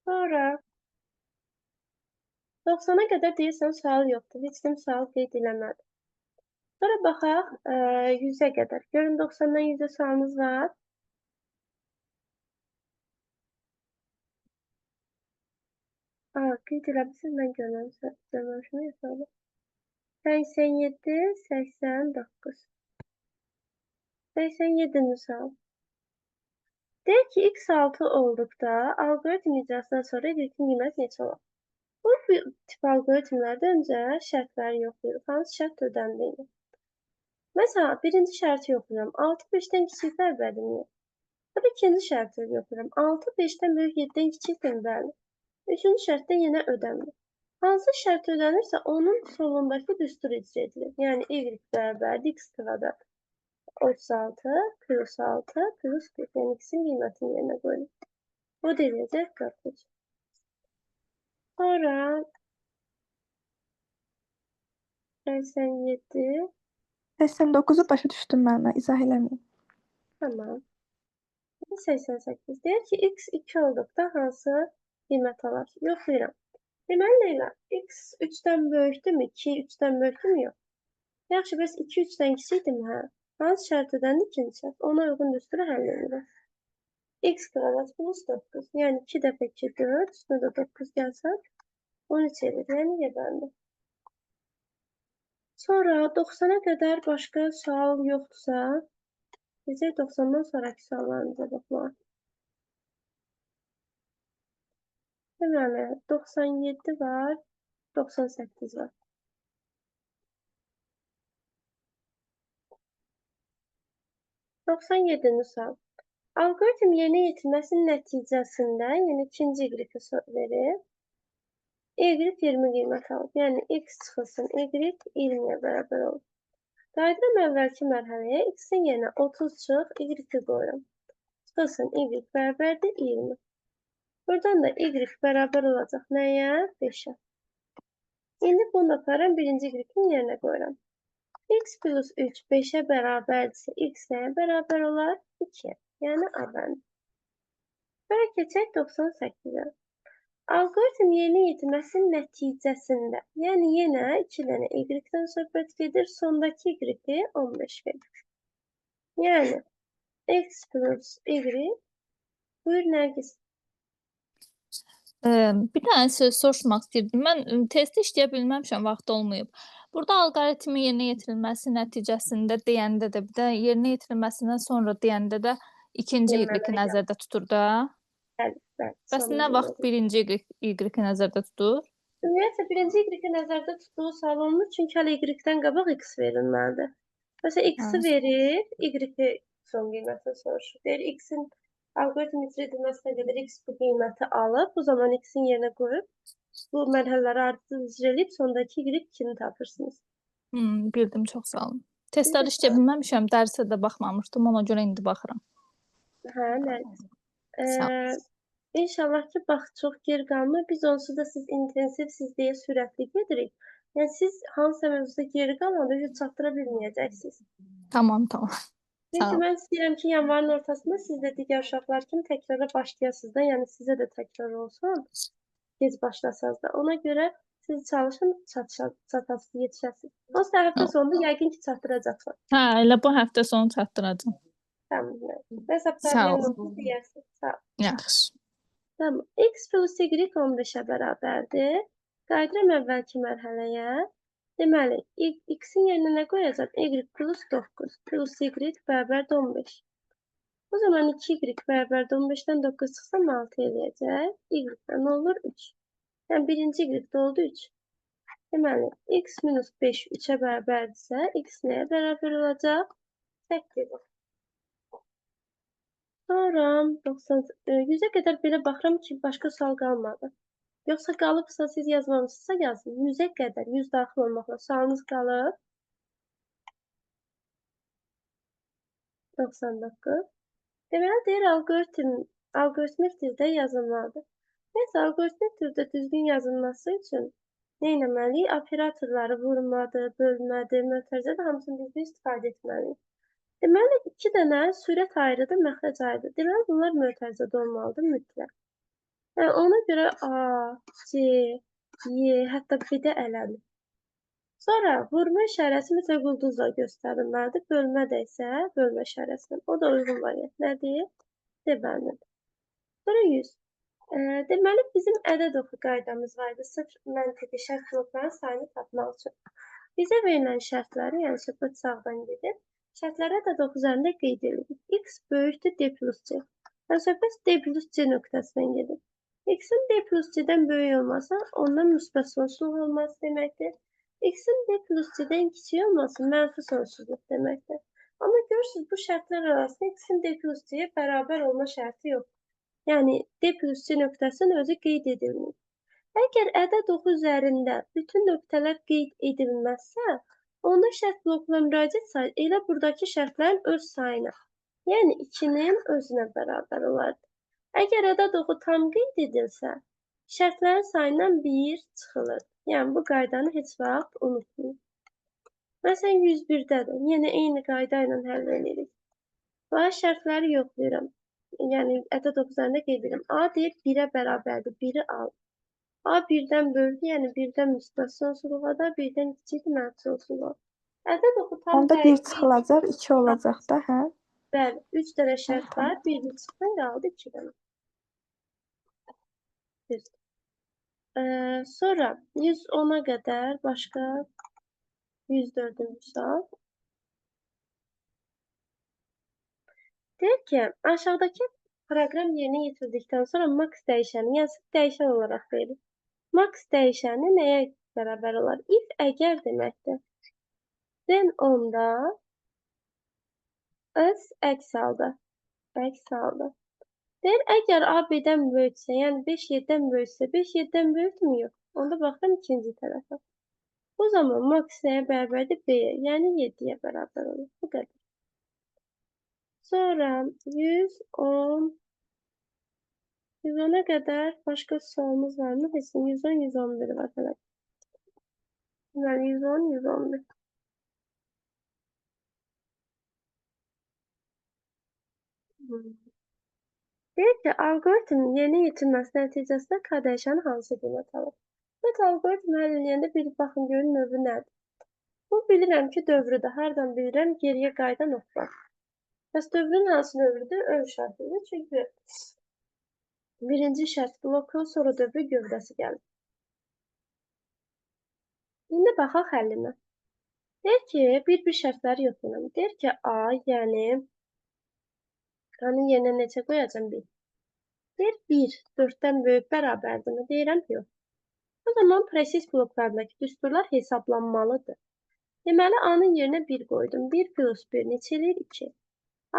Sonra 90-a qədər deyirsən sual yoxdur. Heç kim sual qeyd eləmədi. Sonra baxaq 100-ə qədər. Görün 90-dan 100-ə sualınız var. Aa, qeyd eləmişsiniz, mən görməmişim. Görməmişim, yoxsa 87, 89. 87-ci sual. Deyir ki, x6 olduqda alqoritm icrasından sonra y-in qiyməti neçə olar? Bu tip alqoritmlərdə öncə şərtləri yoxlayırıq. Hansı şərt ödəndiyini. Məsələn, birinci şərti yoxlayıram. 6 5-dən kiçik bərabərdir. Sonra ikinci şərti yoxlayıram. 6 5-dən böyük 7-dən kiçikdir, bəli. Üçüncü şərtdə yenə ödənmir. Hansı şərt ödənirsə, onun solundakı düstur icra edilir. Yəni, y bərabərdir x kvadrat 36 plus 6 plus 1. Yəni, x-in qiymətini yerinə qoyuruq. O da eləyəcək 43. Sonra 87. 89-u başa düşdüm mən, izah eləməyim. Tamam. 88. Deyir ki, x 2 olduqda hansı qiymət alar? Yoxlayıram. Deməli, Leyla, x 3-dən böyükdürmü? 2 3-dən böyükdürmü? Yox. Yaxşı, bəs 2 3-dən kiçikdirmi? Hə. Hansı şərt ödəndi? İkinci şərt. Ona uyğun düsturu həll edirik. X kvadrat plus 9. Yəni 2 dəfə 2, 4. Üstünə də 9 gəlsə, 13 edir, yəni Y bəndi. Sonra 90-a qədər başqa sual yoxdursa, bizə 90-dan sonraki suallarımıza baxmaq. Deməli, 97 var, 98 var. 97-ci sual. Alqoritm yerinə yetirməsinin nəticəsində, yəni ikinci y-i verir. Y 20 qiymət alıb. Yəni x çıxılsın, y 20-yə bərabər olur. Qayıdıram əvvəlki mərhələyə. X-in yerinə 30 çıx, y-i qoyuram. Çıxılsın, y bərabərdir 20. Buradan da y bərabər olacaq nəyə? 5-ə. İndi bunu da aparıram, birinci y-in yerinə qoyuram. X plus 3 5-ə bərabərdirsə, x nəyə bərabər olar? 2-yə. Yəni A bəndi. Sonra keçək 98-ə. Alqoritm yerinə yetirməsinin nəticəsində, yəni yenə 2 dənə y-dən söhbət gedir, sondakı y-i 15 verir. Yəni x plus y, buyur Nərgiz. Bir dənə söz soruşmaq istəyirdim. Mən testdə işləyə bilməmişəm, vaxt olmayıb. Burada alqoritmin yerinə yetirilməsi nəticəsində deyəndə də, bir də yerinə yetirilməsindən sonra deyəndə də ikinci y-i nəzərdə tutur da. Bəli, bəli. Bəs nə vaxt birinci y-i nəzərdə tutur? Ümumiyyətlə, birinci y-i nəzərdə tutduğu sual olmur, çünki hələ y-dən qabaq x verilməlidir. Məsələn, x-i verir, y-i son qiymətini soruşur. Deyir, x-in alqoritm icra edilməsinə qədər x bu qiyməti alıb, bu zaman x-in yerinə qoyub, bu mərhələləri ardıcıl icra edib, sondakı y 2-ni tapırsınız. Bildim, çox sağ olun. Testləri işləyə bilməmişəm, dərsə də baxmamışdım, ona görə indi baxıram. Hə, Nərgiz. İnşallah ki, bax, çox geri qalmır. Biz onsuz da siz intensivsiz deyə sürətli gedirik. Yəni, siz hansısa mövzuda geri qalanda güc çatdıra bilməyəcəksiniz. Tamam, tamam. Çünki mən istəyirəm ki, yanvarın ortasında siz də digər uşaqlar kimi təkrara başlayasınız da, yəni sizə də təkrar olsun, gec başlasanız da. Ona görə siz çalışın, çatasınız, yetişəsiniz. Onsuz da həftə sonunda yəqin ki, çatdıracaqsan. Hə, elə bu həftə sonu çatdıracağam. Tamam. Nəsə problem olsa deyərsin. Sağ ol. Yaxşı. Tamam. X plus Y 15-ə bərabərdir. Qayıdıram əvvəlki mərhələyə. Deməli, x-in yerinə nə qoyacağam? Y plus 9 plus Y bərabərdir 15. O zaman 2y bərabərdir 15-dən 9 çıxsam 6 eləyəcək. Y-də nə olur? 3. Yəni, birinci y-də oldu 3. Deməli, x minus 5 3-ə bərabərdirsə, x nəyə bərabər olacaq? 8-ə. Sonra 100-ə qədər belə baxıram ki, başqa sual qalmadı. Yoxsa qalıbsa, siz yazmamışsınızsa yazın. 100-ə qədər, 100 daxil olmaqla sualınız qalıb. 99. Deməli, deyir, algoritmik dildə yazılmalıdır. Neysə, algoritmik dildə düzgün yazılması üçün nə etməliyik? Operatorları vurmadır, bölmədir, mötərizədir, hamısını düzgün istifadə etməliyik. Deməli, 2 dənə sürət ayrıdır, məxrəc ayrıdır. Deməli, bunlar mötərizədə olmalıdır mütləq. Yəni, ona görə A, C, Y, hətta B-də ələnir. Sonra vurma işarəsi mütləq ulduzla göstərilməlidir. Bölmə də isə bölmə işarəsindən. O da uyğun variant nədir? D bəndidir. Sonra 100. Deməli, bizim ədəd oxu qaydamız var idi. Sırf məntiqi şərt blokların sayını tapmaq üçün. Bizə verilən şərtləri, yəni söhbət sağdan gedir. Şərtləri ədəd oxu üzərində qeyd edirik. X böyükdür D plus C. Yəni, söhbət D plus C nöqtəsindən gedir. X-in D plus C-dən böyük olması ondan müsbət sonsuzluq olması deməkdir. X-in D plus C-dən kiçik olması mənfi sonsuzluq deməkdir. Amma görürsünüz, bu şərtlər arasında X-in D plus C-yə bərabər olma şərti yoxdur. Yəni, D plus C nöqtəsinin özü qeyd edilmir. Əgər ədəd oxu üzərində bütün nöqtələr qeyd edilməzsə, onda şərt blokuna müraciət sayı elə buradakı şərtlərin öz sayına, yəni 2-nin özünə bərabər olardı. Əgər ədəd oxu tam qeyd edilsə, şərtlərin sayından 1 çıxılır. Yəni, bu qaydanı heç vaxt unutmayın. Məsələn, 101-dədir. Yenə eyni qayda ilə həll edirik. Bax, şərtləri yoxlayıram. Yəni, ədəd oxu üzərində qeyd edirəm. A deyir, 1-ə bərabərdir. 1-i al. A 1-dən böyükdür, yəni 1-dən müsbət sonsuzluğa da, 1-dən kiçikdir, mənfi sonsuzluğa. Ədəd oxu tam Onda 1 çıxılacaq, 2 olacaq da, hə? Bəli, 3 dənə şərt var. 1-ni çıxdın, qaldı 2 dənə. Düzdür. Sonra 110-a qədər başqa 104-cü sual. Deyir ki, aşağıdakı proqram yerinə yetirildikdən sonra max dəyişəni, yəni dəyişən olaraq verilir. Max dəyişəni nəyə bərabər olar? If əgər deməkdir. Then onda S əks halda. Əks halda. Deyir, əgər A B-dən böyüksə, yəni 5 7-dən böyüksə, 5 7-dən böyükdürmü? Yox. Onda baxıram ikinci tərəfə. O zaman max nəyə bərabərdir? B-yə, yəni 7-yə bərabər olur. Bu qədər. Sonra 110, 110-a qədər başqa sualımız var mı? Heç nə, 110, 111 var hələ. Deməli, 110, 111. Deyir ki, alqoritmin yerinə yetirilməsi nəticəsində K dəyişəni hansı qiymət alır? Evet, alqoritm həll eləyəndə bir baxın görün növü nədir? Bu bilirəm ki, dövrüdür. Hardan bilirəm? Geriyə qayıdan ox var. Bəs dövrün hansı növüdür? Ön şərtidir. Çünki birinci şərt bloku, sonra dövrü gövdəsi gəlir. İndi baxaq həllinə. Deyir ki, bir-bir şərtləri yoxlayıram. Deyir ki, A, yəni A-nın yerinə neçə qoyacam? 1. Deyir, 1, 4-dən böyük bərabərdirmi? Deyirəm, yox. O zaman proses bloklarındakı düsturlar hesablanmalıdır. Deməli, A-nın yerinə 1 qoydum. 1 plus 1 neçə eləyir? 2.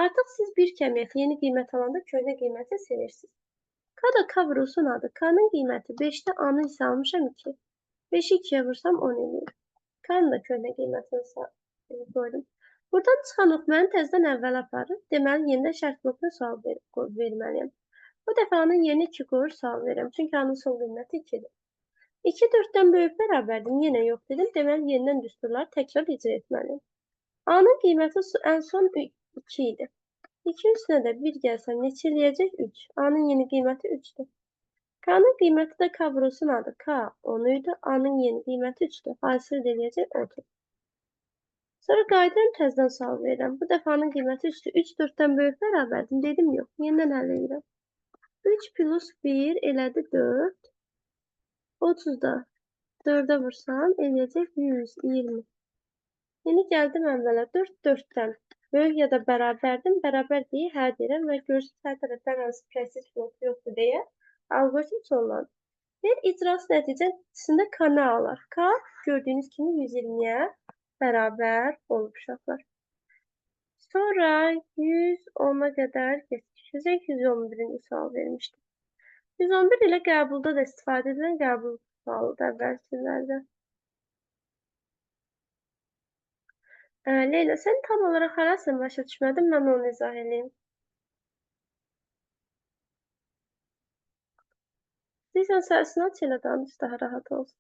Artıq siz bir kəmiyyət yeni qiymət alanda köhnə qiyməti silirsiniz. K da K vurulsun adı. K-nın qiyməti 5-də, A-nı isə almışam 2. 5-i 2-yə vursam 10 eləyir. K-nın da köhnə qiymətini qoydum. Buradan çıxan ox məni təzədən əvvəl aparır. Deməli, yenidən şərt blokuna sual verməliyəm. Bu dəfə A-nın yerinə 2 qoyur, sual verirəm. Çünki A-nın son qiyməti 2-dir. 2 4-dən böyük bərabərdir. Yenə yox dedim. Deməli, yenidən düsturları təkrar icra etməliyəm. A-nın qiyməti ən son 2 idi. 2 üstünə də 1 gəlsəm neçə eləyəcək? 3. A-nın yeni qiyməti 3-dür. K-nın qiyməti də K vurulsun adı. K 10 idi. A-nın yeni qiyməti 3-dür. Hasil eləyəcək 30. Sonra qayıdıram, təzədən sual verirəm. Bu dəfə A-nın qiyməti 3-dür. 3 4-dən böyük bərabərdir. Dedim yox. Yenidən həll edirəm. 3 plus 1 elədi 4. 30-da 4-ə vursam eləyəcək 120. İndi gəldim əvvələ. 4 4-dən böyük ya da bərabərdir. Bərabər deyə hə deyirəm və görürsünüz hər tərəfdən hansı proses bloku yoxdur deyə alqoritm sonlanır. Bir icrası nəticəsində K nə alar? K gördüyünüz kimi 120-yə bərabər olub uşaqlar. Sonra 110-a qədər keçdik. 111-ci sual vermişdim. 111 ilə qəbulda da istifadə edilən qəbul sualıdır əvvəlki illərdə. Leyla, sən tam olaraq harasını başa düşmədin, mən onu izah edeyim. İstəyirsən səsini aç, elə danış, daha rahat olsun.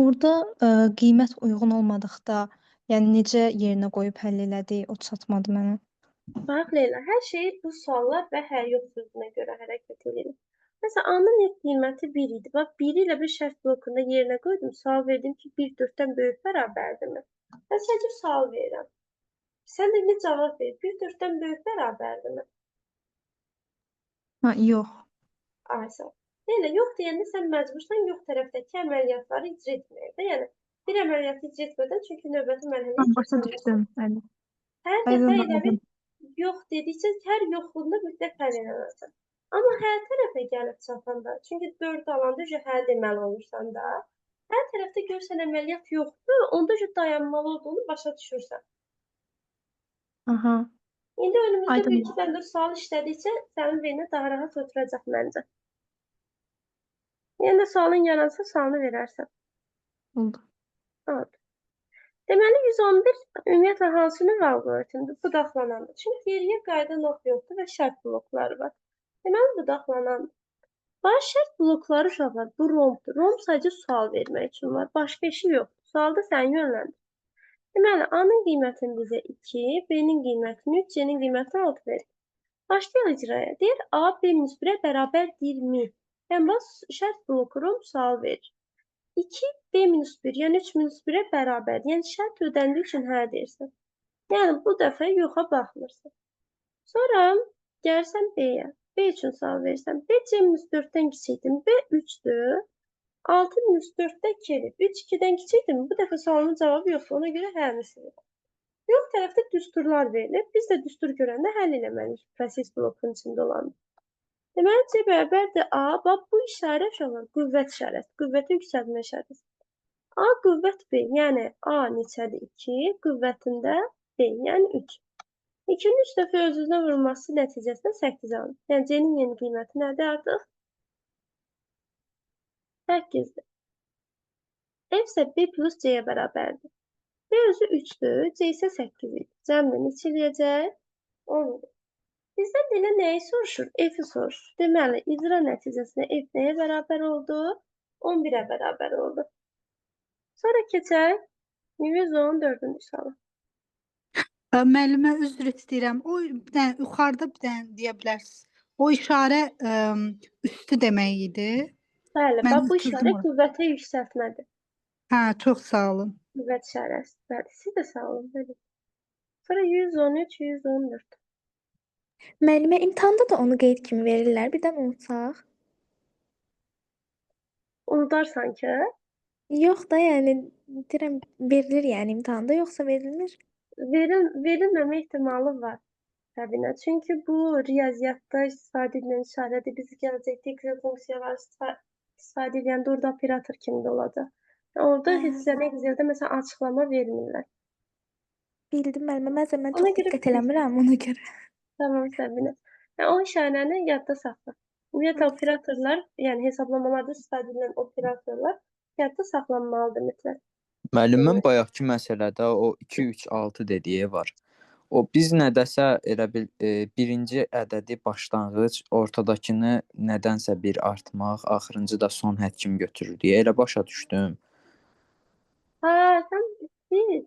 Orada qiymət uyğun olmadıqda, yəni necə yerinə qoyub həll elədik, o çatmadı mənə. Bax Leyla, hər şeyi bu suallar və hə yox sözünə görə hərəkət edirik. Məsələn, A-nın ilk qiyməti 1 idi. Bax, 1 ilə bir şərt blokunda yerinə qoydum. Sual verdim ki, 1 4-dən böyük bərabərdirmi? Mən sadəcə sual verirəm. Sən də indi cavab ver. 1 4-dən böyük bərabərdirmi? Ha, yox. Ay, sağ ol. Leyla, yox deyəndə sən məcbursan yox tərəfdəki əməliyyatları icra etməyə də. Yəni, bir əməliyyatı icra etmədən, çünki növbəti mərhələyə Başa keçən düşdüm. Bəli. Hər dəfə Aydın elə bir oldu. yox dedikcə, hər yoxluğunda mütləq həll eləməlisən. Amma hər tərəfə gəlib çatanda, çünki 4 alanda hə deməli olursan da, hər tərəfdə görsən əməliyyat yoxdur, onda dayanmalı olduğunu başa düşürsən. Aha. İndi önümüzdə Aydın bir iki dənə də sual işlədikcə sənin beyninə daha rahat oturacaq məncə. Yenə də sualın yaransa sualını verərsən. Oldu. Oldu. Deməli 111 ümumiyyətlə hansı növ alqoritmdir? Budaqlanandır. Çünki geriyə qayıdan ox yoxdur və şərt blokları var. Deməli budaqlanandır. Baş şərt blokları uşaqlar, bu rombdur. Romb sadəcə sual vermək üçün var. Başqa işi yoxdur. Sualda səni yönləndirir. Deməli, A-nın qiymətini bizə 2, B-nin qiymətini 3, C-nin qiymətini 6 verir. Başlayaq icraya. Deyir, A, B minus 1-ə bərabərdirmi? Yəni, bax, şərt bloku romb sual verir. 2, B minus 1, yəni 3 minus 1-ə bərabərdir. Yəni, şərt ödəndiyi üçün hə deyirsən. Yəni, bu dəfə yoxa baxmırsan. Sonra gəlirsən B-yə. B üçün sual verirsən. B C minus 4-dən kiçikdir. B 3-dür. 6 minus 4-də 2 edir. 3 2-dən kiçikdirmi? Bu dəfə sualımın cavabı yoxdur. Ona görə həni silirəm. Yox tərəfdə düsturlar verilir. Biz də düstur görəndə həll eləməliyik proses blokunun içində olanı. Deməli, C bərabərdir A. Bax, bu işarə uşaqlar, qüvvət işarəsi, qüvvəti yüksəltmə işarəsi. A qüvvət B, yəni A neçədir? 2, qüvvətində B, yəni 3. 2-nin 3 dəfə öz-özünə vurulması nəticəsində 8 alınır. Yəni C-nin yeni qiyməti nədir artıq? 8-dir. F isə B plus C-yə bərabərdir. B özü 3-dür, C isə 8 idi. Cəmlə neçə eləyəcək? 10. Bizdən elə nəyi soruşur? F-i soruşur. Deməli, icra nəticəsində F nəyə bərabər oldu? 11-ə bərabər oldu. Sonra keçək 114-cü suala. Müəllimə üzr istəyirəm. O bir dənə yuxarıda bir dənə deyə bilərsiniz. O işarə üstü demək idi. Bəli, Mən bax bu itirdim işarə onu. qüvvətə yüksəltmədir. Hə, çox sağ olun. Qüvvət işarəsi. Bəli, siz də sağ olun. Bəli. Sonra 113, 114. Müəllimə imtahanda da onu qeyd kimi verirlər. Birdən unutsaq. Unudarsan ki, Yox da, yəni deyirəm verilir yəni imtahanda, yoxsa verilmir? Verilməmə ehtimalı var Səbinə. Çünki bu riyaziyyatda istifadə edilən işarədir. Biz gələcəkdə Excel funksiyaları istifadə edəndə orada operator kimi də olacaq. Yəni orada Hə. heç sənə Exceldə məsələn açıqlama vermirlər. Bildim müəllimə, bəzən mən Ona çox görə diqqət eləmirəm ona görə. Tamam Səbinə. Yəni, o işarəni yadda saxla. Ümumiyyətlə operatorlar, yəni hesablamalarda istifadə edilən operatorlar yadda saxlanmalıdır mütləq. Müəllim, mən bayaqki məsələdə o 2, 3, 6 dediyi var. O biz nədəsə elə bil birinci ədədi başlanğıc, ortadakını nədənsə bir artmaq, axırıncı da son hədd kimi götürür deyə elə başa düşdüm. Ha, sən siz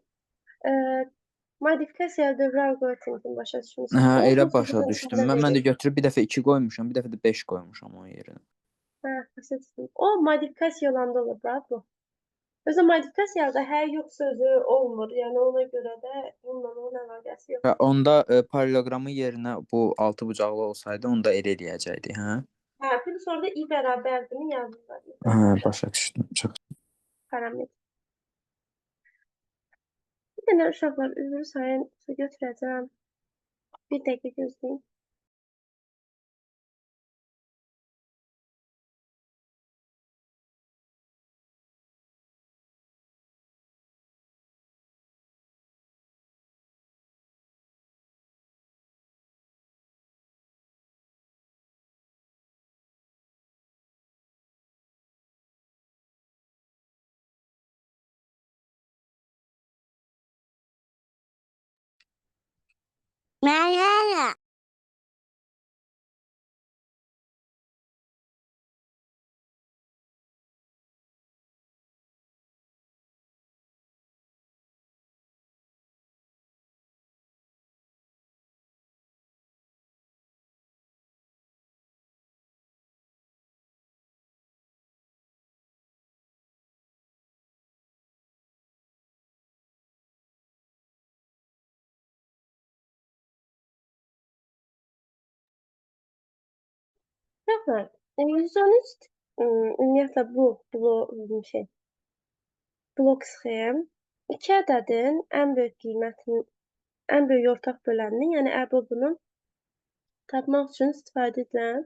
modifikasiya dövrü alqoritmi kimi başa düşmüsünüz. Hə, O elə bu başa sözü düşdüm. başa Mən də verir. götürüb bir dəfə 2 qoymuşam, bir dəfə də 5 qoymuşam onun yerinə. Hə, başa düşdüm. O modifikasiya olanda olur, bravo. Özü modifikasiyada hə yox sözü olmur. Yəni ona görə də bununla onun əlaqəsi yoxdur. Və onda paralleloqramın yerinə bu altı bucaqlı olsaydı, onda elə eləyəcəkdik, hə? Hə, plus orada i bərabərdir yazırlar. Hə, başa düşdüm. Çox Parametr. Bir dənə uşaqlar üzrü sayın su götürəcəm. Bir dəqiqə gözləyin. Uşaqlar, 113 ümumiyyətlə bu şey blok sxem iki ədədin ən böyük qiymətinin, ən böyük ortaq bölənini, yəni əbobunu tapmaq üçün istifadə edilən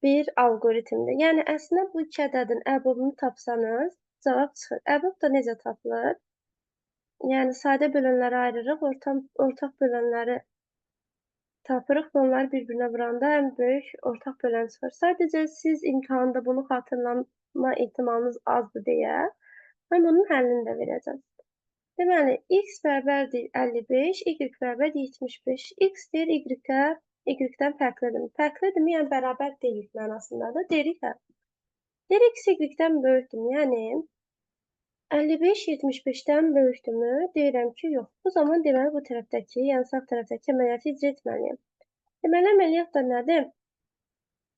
bir alqoritmdir. Yəni əslində bu iki ədədin əbobunu tapsanız cavab çıxır. Əbob da necə tapılır? Yəni sadə bölənləri ayırırıq, ortaq bölənləri tapırıq və onları bir-birinə vuranda ən böyük ortaq bölən çıxır. Sadəcə siz imtahanda bunu xatırlama ehtimalınız azdır deyə mən bunun həllini də verəcəm. Deməli, x bərabərdir 55, y bərabərdir 75. X deyir y-ə, y-dən fərqlidirmi? Fərqlidirmi? Yəni bərabər deyil mənasındadır. Deyirik hə. Deyir x y-dən böyükdürmü? Yəni 55 75-dən böyükdürmü? Deyirəm ki, yox. Bu zaman deməli bu tərəfdəki, yəni sağ tərəfdəki əməliyyatı icra etməliyəm. Deməli əməliyyat da nədir?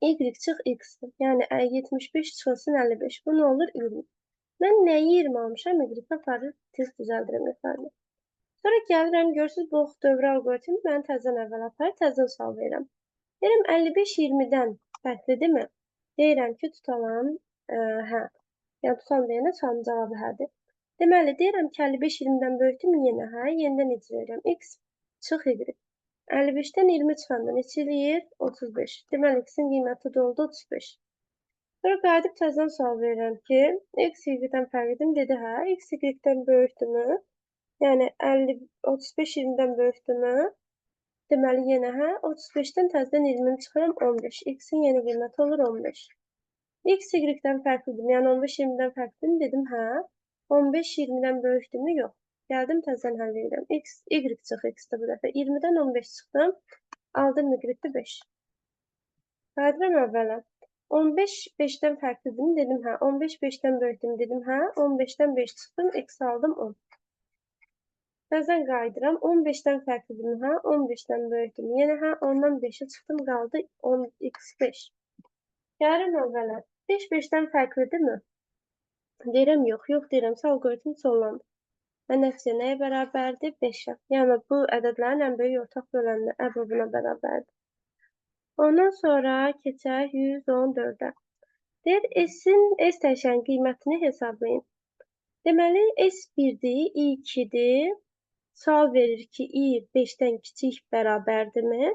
Y çıx x. Yəni 75 çıxılsın 55. Bu nə olur? 20. Mən nəyi 20 almışam? Y-ə aparır, tez düzəldirəm ifadə. Sonra gəlirəm, görürsünüz, bu ox dövrü alqoritmi məni təzədən əvvəl aparır, təzədən sual verirəm. Deyirəm 55 20-dən fərqlidirmi? Deyirəm ki, tutalam, hə. Yəni tutam deyəndə sualın cavabı hədir. Deməli, deyirəm ki, 55 20-dən böyükdürmü? Yenə hə. Yenidən icra edirəm. X çıx Y. 55-dən 20 çıxanda neçə eləyir? 35. Deməli, X-in qiyməti də oldu 35. Sonra qayıdıb təzədən sual verirəm ki, X Y-dən fərqlidirmi? Dedi hə. X Y-dən böyükdürmü? Yəni 35 20-dən böyükdürmü? Deməli, yenə hə. 35-dən təzədən 20-ni çıxıram 15. X-in yeni qiyməti olur 15. X Y-dən fərqlidirmi? Yəni 15 20-dən fərqlidirmi? Dedim hə. 15 20-dən böyükdürmü? Yox. Gəldim təzədən həll edirəm. X, Y çıx X-də bu dəfə. 20-dən 15 çıxdım. Aldım Y-də 5. Qayıdıram əvvələ. 15 5-dən fərqlidirmi? Dedim hə. 15 5-dən böyükdürmü? Dedim hə. 15-dən 5 çıxdım. X aldım 10. Təzədən qayıdıram. 15-dən fərqlidirmi? Hə. 15-dən böyükdürmü? Yenə hə. 10-dan 5-i çıxdım. Qaldı 10 x 5. Gəlirəm əvvələ. 5 5-dən fərqlidirmi? Deyirəm yox. Yox deyirəm. Alqoritm sonlandı. Və nəticə nəyə bərabərdir? 5-ə. Yəni bu ədədlərin ən böyük ortaq bölənli əbabına bərabərdir. Ondan sonra keçək 114-ə. Deyir, S-in S dəyişənin qiymətini hesablayın. Deməli, S 1-dir, I 2-dir. Sual verir ki, I 5-dən kiçik bərabərdirmi?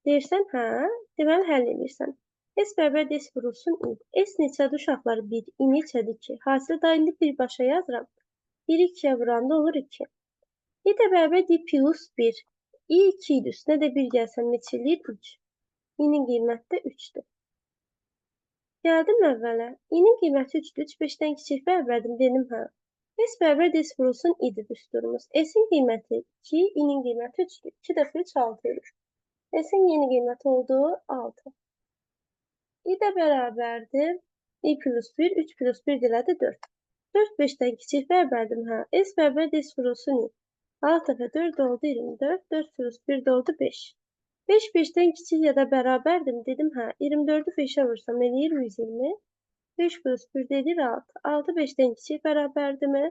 Deyirsən, hə. Deməli, həll edirsən. S bərabərdir, S vurulsun I. S neçədir uşaqlar? 1. I neçədir 2? Hasili da indi birbaşa yazıram. 1-i 2-yə vuranda olur 2. I də bərabərdir plus 1. I 2 idi. Üstünə də 1 gəlsəm neçə eləyir? 3. İ-nin qiyməti də 3-dür. Gəldim əvvələ. İ-nin qiyməti 3-dür. 3 5-dən kiçik bərabərdir. Dedim hə. S bərabərdir S vurulsun I-dir düsturumuz. S-in qiyməti 2, İ-nin qiyməti 3-dür. 2 dəfə 3 6 edir. S-in yeni qiyməti oldu 6. I də bərabərdir. I plus 1, 3 plus 1 elədi 4. 4 5-dən kiçik bərabərdir. Hə. S bərabərdir S vurulsun I. 6 dəfə 4 oldu 24. 4 plus 1 də oldu 5. 5 5-dən kiçik ya da bərabərdir. Dedim hə. 24-ü 5-ə vursam eləyir 120. 5 plus 1 də eləyir 6. 6 5-dən kiçik bərabərdirmi?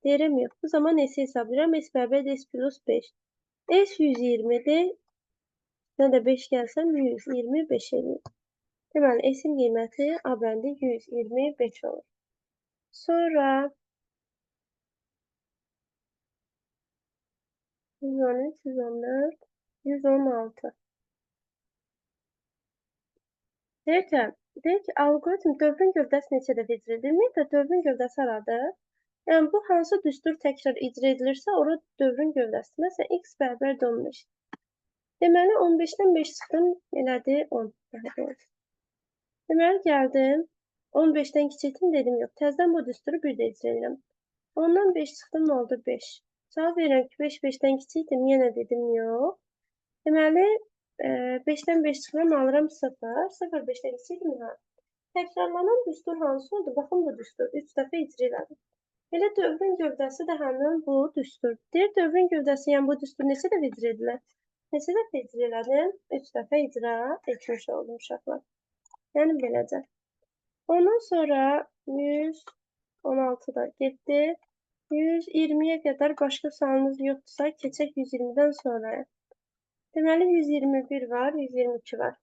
Deyirəm yox. Bu zaman S-i hesablayıram. S bərabərdir S plus 5. S 120-dir. Nə də 5 gəlsəm 125 eləyir. Deməli, S-in qiyməti A bəndi 125 olur. Sonra 113, 114, 116. Deyir ki, alqoritm dövrün gövdəsi neçə dəfə icra edilir? Ümumiyyətlə, dövrün gövdəsi haradır? Yəni, bu hansı düstur təkrar icra edilirsə, ora dövrün gövdəsi. Məsələn, x bərabərdir 15. Deməli, 15-dən 5 çıxdım, elədi 10. Daha doğrusu. Deməli, gəldim. 15-dən kiçikdim, dedim yox. Təzədən bu düsturu bir də icra edirəm. 10-dan 5 çıxdım, nə oldu? 5. Cavab verirəm ki, 5 5-dən kiçikdim, yenə dedim yox. Deməli, 5-dən 5 çıxıram, alıram 0. 0 5-dən kiçikdim, hə. Təkrarlanan düstur hansı oldu? Baxın, bu düstur 3 dəfə icra elədim. Elə dövrün gövdəsi də həmin bu düstur. Deyir, dövrün gövdəsi, yəni bu düstur neçə dəfə icra edilir? Neçə dəfə icra elədim? 3 dəfə icra etmiş oldum uşaqlar. Yəni, beləcə. Ondan sonra 116 da getdi. 120-yə qədər başqa sualınız yoxdursa, keçək 120-dən sonraya. Deməli, 121 var, 122 var.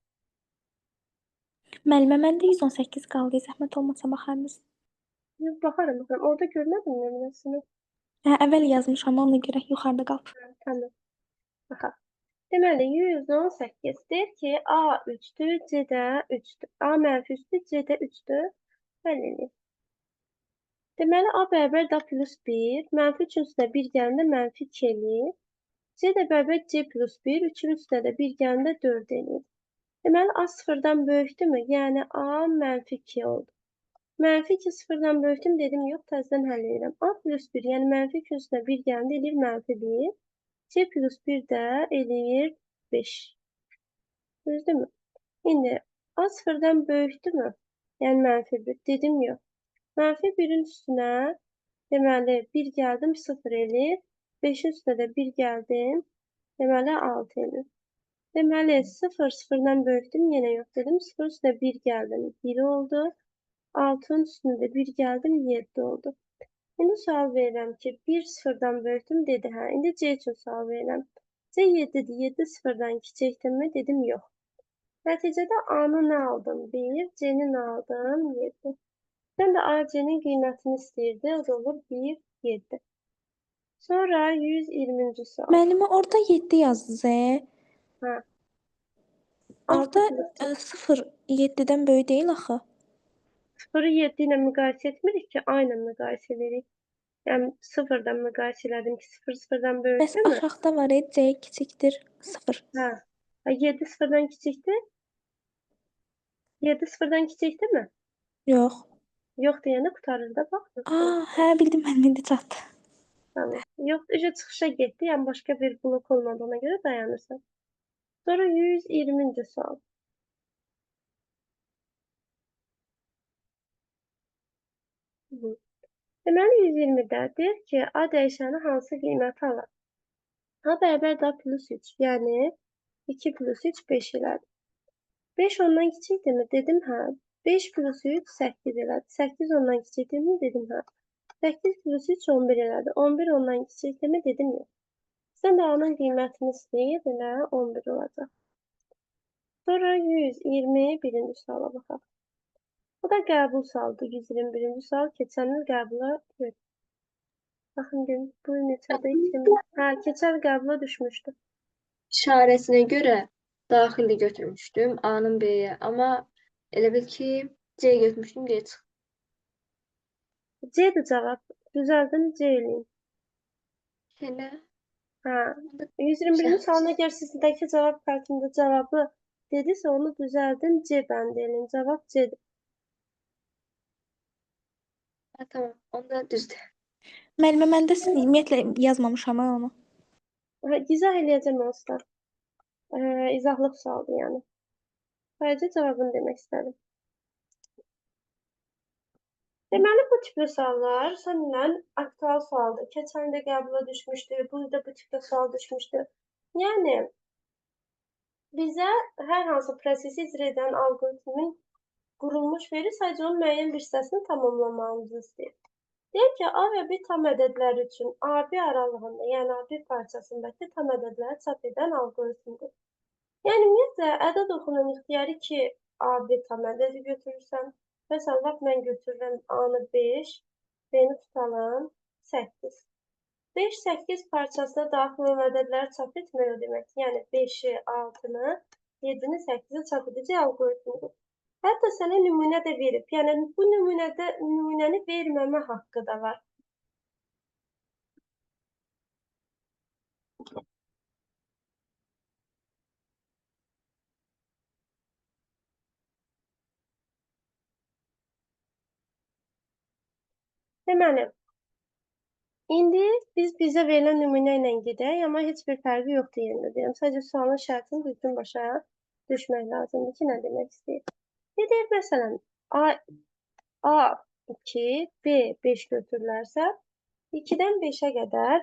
Müəllimə, məndə 118 qaldı. Zəhmət olmasa baxardınız. Baxarım, baxarım. Orada görmədim nümunəsini. Hə, əvvəl yazmışam, ona görə yuxarıda qalıb. Tamam. Baxaq. Deməli, 118 deyir ki, A 3-dür, C də 3-dür. A mənfi 3-dür, C də 3-dür. Həll eləyək. Deməli, A bərabər A plus 1, mənfi 3-ün üstünə 1 gələndə mənfi 2 eləyir. C də bərabər C plus 1, 3-ün üstünə də 1 gələndə 4 eləyir. Deməli, A sıfırdan böyükdürmü? Yəni, A mənfi 2 oldu. Mənfi 2 sıfırdan böyükdürmü? Dedim, yox, təzədən həll edirəm. A plus 1, yəni mənfi 2-nin üstünə 1 gələndə eləyir mənfi 1. C plus 1 də eləyir 5. Düzdürmü? İndi A sıfırdan böyükdürmü? Yəni mənfi 1. Dedim, yox. Mənfi 1-in üstünə, deməli, 1 gəldim, 0 eləyir. 5-in üstünə də 1 gəldim, deməli, 6 eləyir. Deməli, 0 sıfırdan böyükdürmü? Yenə yox dedim. 0 üstünə 1 gəldim, 1 oldu. 6-nın üstünə də 1 gəldim, 7 oldu. İndi sual verirəm ki, 1 sıfırdan böyükdürmü? Dedi, hə. İndi C üçün sual verirəm. C 7-dir. 7 sıfırdan kiçikdirmi? Dedim, yox. Nəticədə A-nı nə aldım? 1, C-ni nə aldım? 7. Sən də AC-nin qiymətini istəyirdi. O da olur 1, 7. Sonra 120-ci sual. Müəllimə orada 7 yazdınız, Hə. Orada 0 7-dən böyük deyil axı. 0-ı 7 ilə müqayisə etmirik ki, A ilə müqayisə edirik. Yəni 0-dan müqayisə elədim ki, 0 0-dan Bəs böyükdürmü? aşağıda var, C kiçikdir 0. Hə. 7 0-dan kiçikdir. 7 0-dan kiçikdirmi? Yox. Yox deyəndə qurtarır da bax. Aa, hə bildim mən indi çatdı. Tamam. Yox, ücə çıxışa getdi. Yəni başqa bir blok olmadığına görə dayanırsan. Sonra 120-ci sual. Deməli 120-də deyir ki, A dəyişəni hansı qiyməti alır? A bərabər A plus 3, yəni 2 plus 3 5 elədi. 5 ondan kiçikdirmi? Dedim hə. 5 plus 3 8 elədi. 8 ondan kiçikdirmi? Dedim hə. 8 plus 3 11 elədi. 11 ondan kiçikdirmi? Dedim yox. Sən də A-nın qiymətini istəyir, elə 11 olacaq. Sonra 121-ci suala baxaq. Bu da qəbul sualıdır. 121-ci sual keçən il qəbula Baxın görün, bu neçədə? Hə, keçən il qəbula düşmüşdü. İşarəsinə görə daxili götürmüşdüm A-nın B-yə, amma elə bil ki C götürmüşdüm deyə çıxdı. C-dir cavab. Düzəldin, C eləyin. Elə. Hə, 121-ci sualına əgər sizdəki cavab kartında cavabı dedisə, onu düzəldin, C bəndi eləyin. Cavab C-dir. Hə, tamam. Onda düzdür. Müəllimə mən də ümumiyyətlə yazmamışam onu. Hə, izah eləyəcəm onsuz da. İzahlıq sualıdır yəni. Sadəcə cavabını demək istədim. Deməli, bu tipli suallar səninlə aktual sualdır. Keçən ildə qəbula düşmüşdü, bu ildə bu tipdə sual düşmüşdü. Yəni, bizə hər hansı prosesi icra edən alqoritmin qurulmuş verir, sadəcə onun müəyyən bir hissəsini tamamlamamızı istəyir. Deyək ki, A və B tam ədədləri üçün AB aralığında, yəni AB parçasındakı tam ədədləri çap edən alqoritmdir. Yəni, ümumiyyətlə, ədəd oxunun ixtiyarı ki, AB tam ədədi götürürsən. Məsələn, lap mən götürürəm A-nı 5, B-ni tutalım 8. 5, 8 parçasına daxil olan ədədləri çap etmək o demək. Yəni, 5-i, 6-nı, 7-ni, 8-i çap edəcək alqoritmdir. Hətta sənə nümunə də verib. Yəni, bu nümunəni verməmə haqqı da var. Deməli, indi biz bizə verilən nümunə ilə gedək, amma heç bir fərqi yoxdur yerində deyirəm. Sadəcə sualın şərtini düzgün başa düşmək lazımdır ki, nə demək istəyir. Deyir, məsələn, A2, B5 götürürlərsə, 2-dən 5-ə qədər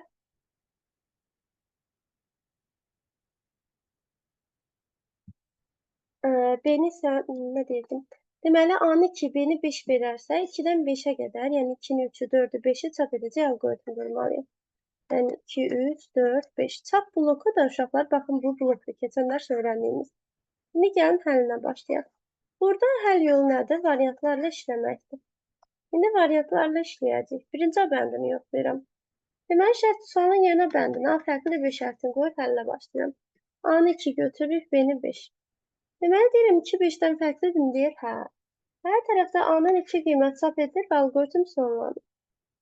B-ni isə, nə deyirdim? Deməli, A-nı 2, B-ni 5 verərsə, 2-dən 5-ə qədər, yəni 2-ni, 3-ü, 4-ü, 5-i çap edəcək alqoritm qurmalıyım. Yəni, 2, 3, 4, 5. Çap bloku da uşaqlar, baxın, bu blokdur, keçən dərs öyrəndiyimiz. İndi gəlin həllinə başlayaq. Burada həll yolu nədir? Variantlarla işləməkdir. İndi variantlarla işləyəcəyik. Birinci A bəndini yoxlayıram. Deməli, şərt sualın yerinə bəndini, A fərqli B şərtini qoyub həllə başlayıram. A-nı 2 götürürük, B-ni 5. Deməli, deyirəm, 2 5-dən fərqlidirmi? Deyir, hə. Hər tərəfdə A-nın 2 qiyməti çap edilir və alqoritm sonlanır.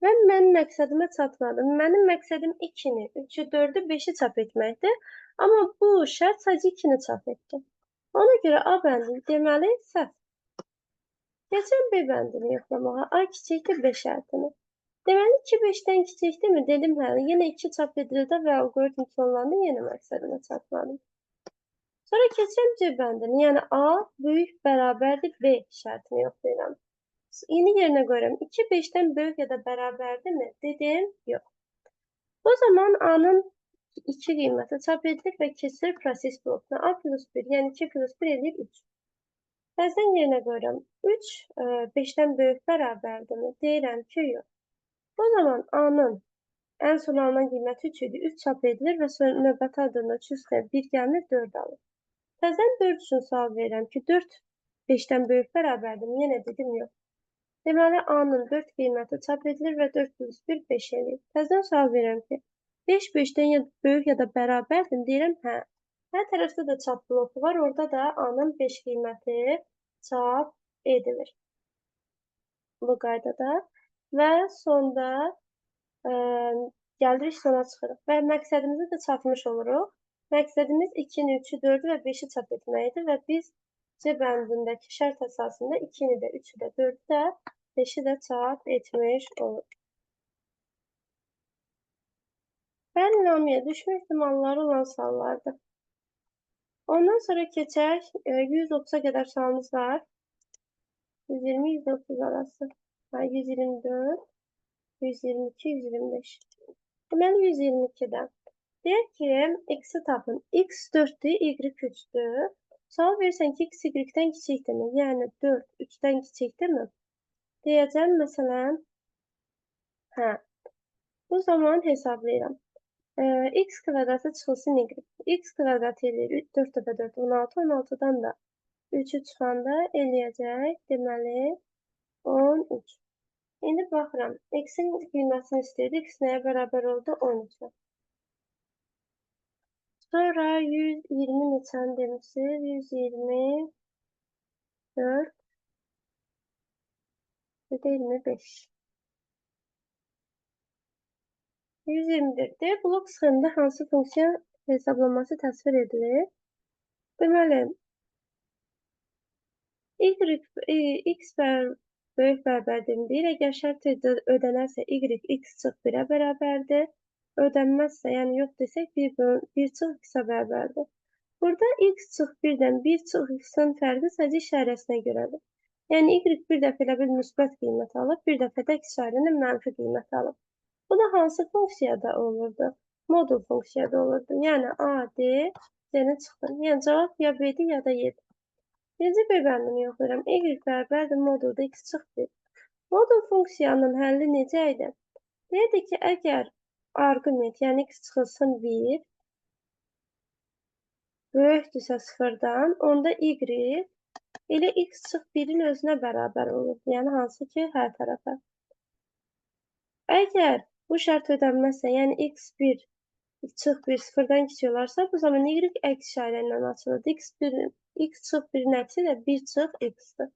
Və mən məqsədimə çatmadım. Mənim məqsədim 2-ni, 3-ü, 4-ü, 5-i çap etməkdir. Amma bu şərt sadəcə 2-ni çap etdi. Ona görə A bəndini deməli səhv. Keçən B bəndini yoxlamağa. A kiçikdir B şərtini. Deməli 2 5-dən kiçikdirmi? Dedim hə. Yenə 2 çap edildi və alqoritm sonlandı. Yenə məqsədimə çatmadım. Sonra keçirəm C bəndini. Yəni A böyük bərabərdir B şərtini yoxlayıram. İndi yerinə qoyuram. 2 5-dən böyük ya da bərabərdirmi? Dedim, yox. O zaman A-nın 2 qiyməti çap edilir və keçilir proses blokuna. A plus 1, yəni 2 plus 1 eləyir 3. Təzədən yerinə qoyuram. 3, 5-dən böyük bərabərdirmi? Deyirəm ki, yox. O zaman A-nın ən son alınan qiyməti 3 idi. 3 çap edilir və sonra növbəti addımda 3 üstə 1 gəlinir, 4 alır. Təzədən 4 üçün sual verirəm ki, 4 5-dən böyük bərabərdir. Yenə dedim yox. Deməli, A-nın 4 qiyməti çap edilir və 4 plus 1 5 eləyir. Təzədən sual verirəm ki, 5 5-dən ya böyük ya da bərabərdir. Deyirəm, hə. Hər tərəfdə də çap bloku var. Orada da A-nın 5 qiyməti çap edilir. Bu qaydada. Və sonda gəlirik sona çıxırıq. Və məqsədimizə də çatmış oluruq. Məqsədimiz 2-ni, 3-ü, 4-ü və 5-i çap etməkdir və biz C bəndindəki şərt əsasında 2-ni də, 3-ü də, 4-ü də, 5-i də çap etmiş oluruq. Bəli, Namiyə, düşmə ehtimalları olan suallardır. Ondan sonra keçək, 130-a qədər sualımız var. 120-130 arası. Ha, 124, 122, 125. Deməli, 122-də. Deyək ki, x-i tapın. X 4-dür, y 3-dür. Sual verirsən ki, x y-dən kiçikdirmi? Yəni 4 3-dən kiçikdirmi? Deyəcəm, məsələn, hə, bu zaman hesablayıram. X kvadratı çıxılsın y. X kvadratı eləyir 4 dəfə 4, 16. 16-dan da 3-ü çıxanda eləyəcək, deməli, 13. İndi baxıram, x-in qiymətini istəyirdi. X nəyə bərabər oldu? 13-ə. Sonra 120 neçəni demişsiniz? 124 bir də 25. 124. D blok sxemində hansı funksiya hesablaması təsvir edilir? Deməli, y, x böyük bərabərdir 1. Əgər şərt ödənərsə, y x çıx 1-ə bərabərdir. Ödənməzsə, yəni yox desək, 1 çıx x-ə bərabərdir. Burada x çıx 1-dən 1 çıx x-ın fərqi sadəcə işarəsinə görədir. Yəni, y bir dəfə elə bil müsbət qiymət alıb, bir dəfə də əks işarə ilə mənfi qiymət alıb. Bu da hansı funksiyada olurdu? Modul funksiyada olurdu. Yəni, A, D, C-ni çıxdım. Yəni, cavab ya B-dir, ya da Y-dir. Birinci B bəndini yoxlayıram. Y bərabərdir modulda x çıx 1. Modul funksiyanın həlli necə idi? Deyirdi ki, əgər arqument, yəni x çıxılsın 1, böyükdürsə 0-dan, onda y elə x çıx 1-in özünə bərabər olur. Yəni, hansı ki, hər tərəfə. Əgər bu şərt ödənməzsə, yəni x1 çıx 1 sıfırdan kiçik olarsa, bu zaman y əks işarə ilə açılır. X çıx 1-in əksi də 1 çıx x-dir.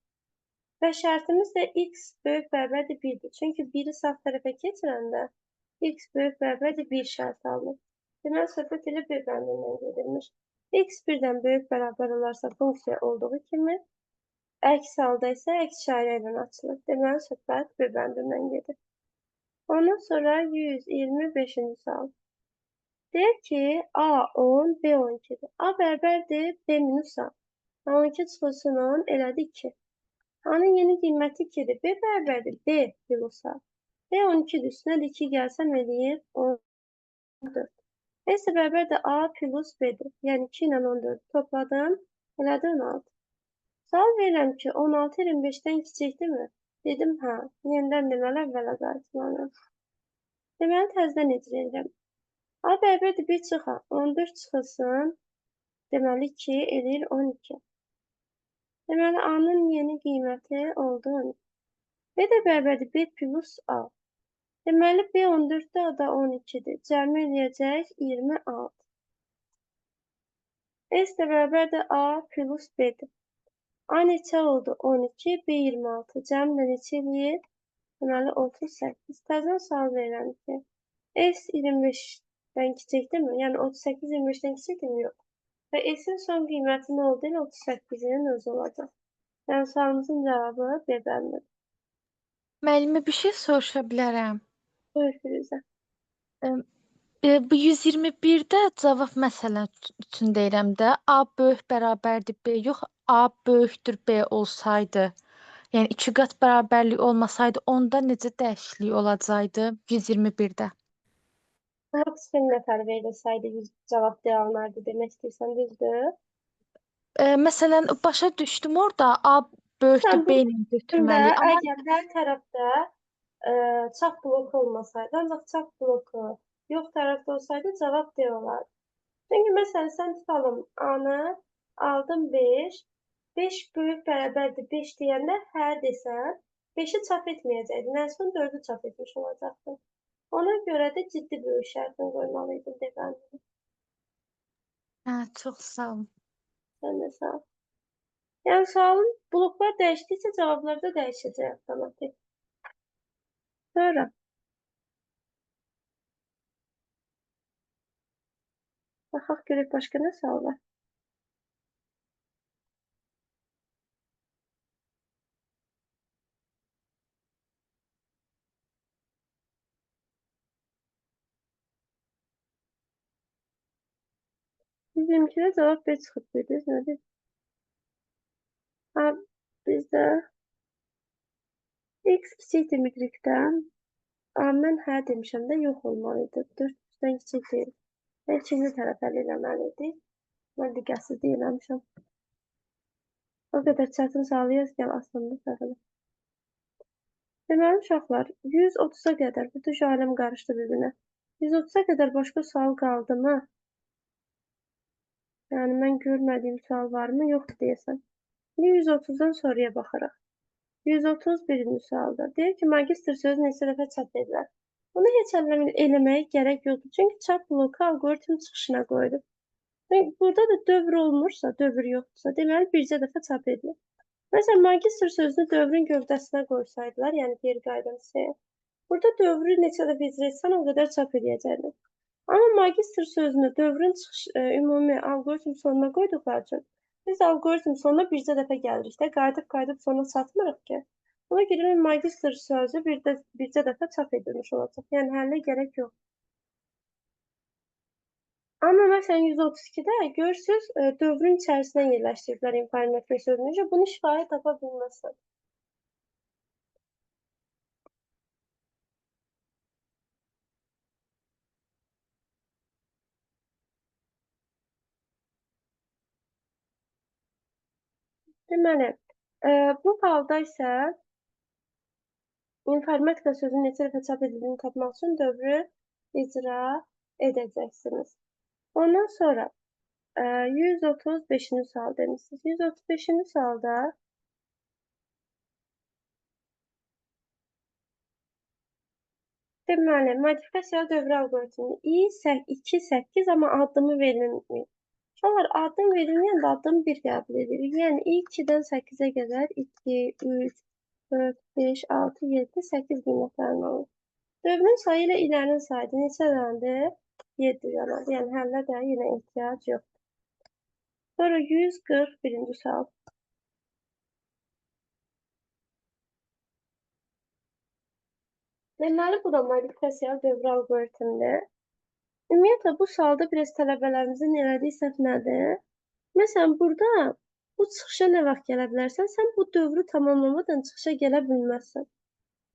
Və şərtimiz də x böyük bərabərdir 1-dir. Çünki 1-i sağ tərəfə keçirəndə x böyük bərabərdir 1 şərt alınır. Deməli, söhbət elə B bəndindən gedilmiş. X 1-dən böyük bərabər olarsa funksiya olduğu kimi, əks halda isə əks işarə ilə açılır. Deməli, söhbət B bəndindən gedir. Ondan sonra 125-ci sual. Deyək ki, A 10, B 12-dir. A bərabərdir B minus A. 12 çıxılsın 10, elədi 2. A-nın yeni qiyməti 2-dir. B bərabərdir B plus A. B 12-dir. Üstünə də 2 gəlsəm eləyir 14. S bərabərdir A plus B-dir. Yəni 2 ilə 14 topladım, elədi 16. Sual verirəm ki, 16 25-dən kiçikdirmi? Dedim, hə. Yenidən deməli, əvvələ qayıtmalıyam. Deməli, təzədən icra edirəm. A bərabərdir 1 çıx A. 14 çıxılsın. Deməli, 2 eləyir 12. Deməli, A-nın yeni qiyməti oldu 12. B də bərabərdir B plus A. Deməli, B 14-dür, A da 12-dir. Cəmi eləyəcək 26. S də bərabərdir A plus B-dir. A neçə oldu? 12, B 26. Cəmi də neçə eləyir? Deməli, 38. Təzədən sual verirəm ki, S 25-dən kiçikdirmi? Yəni, 38 25-dən kiçikdirmi? Yox. Və S-in son qiyməti nə oldu? Elə 38-in özü olacaq. Yəni, sualımızın cavabı B bəndidir. Müəllimə bir şey soruşa bilərəm. Buyur Firuzə. Bu 121-də cavab məsələn üçün deyirəm də, A böyük bərabərdir B, yox, A böyükdür B olsaydı, yəni iki qat bərabərlik olmasaydı, onda necə dəyişiklik olacaqdı 121-də? Blok sxem nətər verilsəydi cavab D alınardı demək istəyirsən, düzdür? Məsələn, başa düşdüm orada A böyükdür Sən B ilə götürməliyik, amma əgər hər tərəfdə çap bloku olmasaydı, ancaq çap bloku yox tərəfdə olsaydı, cavab D olardı. Çünki məsələn, sən tutalım A-nı Aldım 5. 5 böyük bərabərdir 5 deyəndə hə desən, 5-i çap etməyəcəkdin. Ən son 4-ü çap etmiş olacaqdın. Ona görə də ciddi böyük şərtini qoymalıydın D bəndini. Hə, çox sağ olun. Sən də sağ ol. Yəni sualın bloklar dəyişdikcə cavablar da dəyişəcək avtomatik. Sonra baxaq görək başqa nə sual var. Bizimkidə cavab B çıxıb bildiniz, nədir? Ha, bizdə x kiçikdir y-dən. Mən hə demişəm də yox olmalıydı. 4-dən kiçik deyil. İkinci tərəf həll eləməli idik. Mən diqqətsizlik eləmişəm. O qədər çətin sualı yaz gəl asandır səhv. Deməli uşaqlar, 130-a qədər, bütün aləm qarışdı bir-birinə. 130-a qədər başqa sual qaldı mı? Yəni mən görmədiyim sual varmı? Yoxdur deyəsən. İndi 130-dan sonraya baxırıq. 131-ci sualda. Deyir ki, magistr sözü neçə dəfə çap edilər? Bunu heç eləməyə gərək yoxdur. Çünki çap bloku algoritm çıxışına qoyulub. Burada da dövr olmursa, dövr yoxdursa, deməli bircə dəfə çap edilir. Məsələn, magistr sözünü dövrün gövdəsinə qoysaydılar, yəni geri qayıdan hissəyə. Burada dövrü neçə dəfə icra etsən, o qədər çap edəcəklər. Amma magistr sözünü dövrün çıxış, ümumi algoritm sonuna qoyduqları üçün biz algoritm sonuna bircə dəfə gəlirik də, qayıdıb sona çatmırıq ki. Ona görə magistr sözü bircə dəfə çap edilmiş olacaq. Yəni həllə gərək yox. Amma məsələn 132-də görürsünüz, dövrün içərisindən yerləşdiriblər informatika sözünü. Bunu şifahi tapa bilməzsən. Deməli, bu halda isə informatika sözünün neçə dəfə çap edildiyini tapmaq üçün dövrü icra edəcəksiniz. Ondan sonra 135-ci sual demişsiniz. 135-ci sualda deməli, modifikasiyalı dövrü algoritmi I, 2, 8, amma addımı verilmir. Uşaqlar, addım verilməyəndə addım 1 qəbul edirik. Yəni, I 2-dən 8-ə qədər 2, 3, 4, 5, 6, 7, 8 qiymətlərini alır. Dövrün sayı ilə ilərinin sayı neçə dənədir? 7 dənədir. Yəni, həllə də yenə ehtiyac yoxdur. Sonra 141-ci sual. Deməli, bu da modifikasiyalı dövrü algoritmdir. Ümumiyyətlə, bu sualda biraz tələbələrimizin elədiyi səhv nədir? Məsələn, burada bu çıxışa nə vaxt gələ bilərsən? Sən bu dövrü tamamlamadan çıxışa gələ bilməzsən.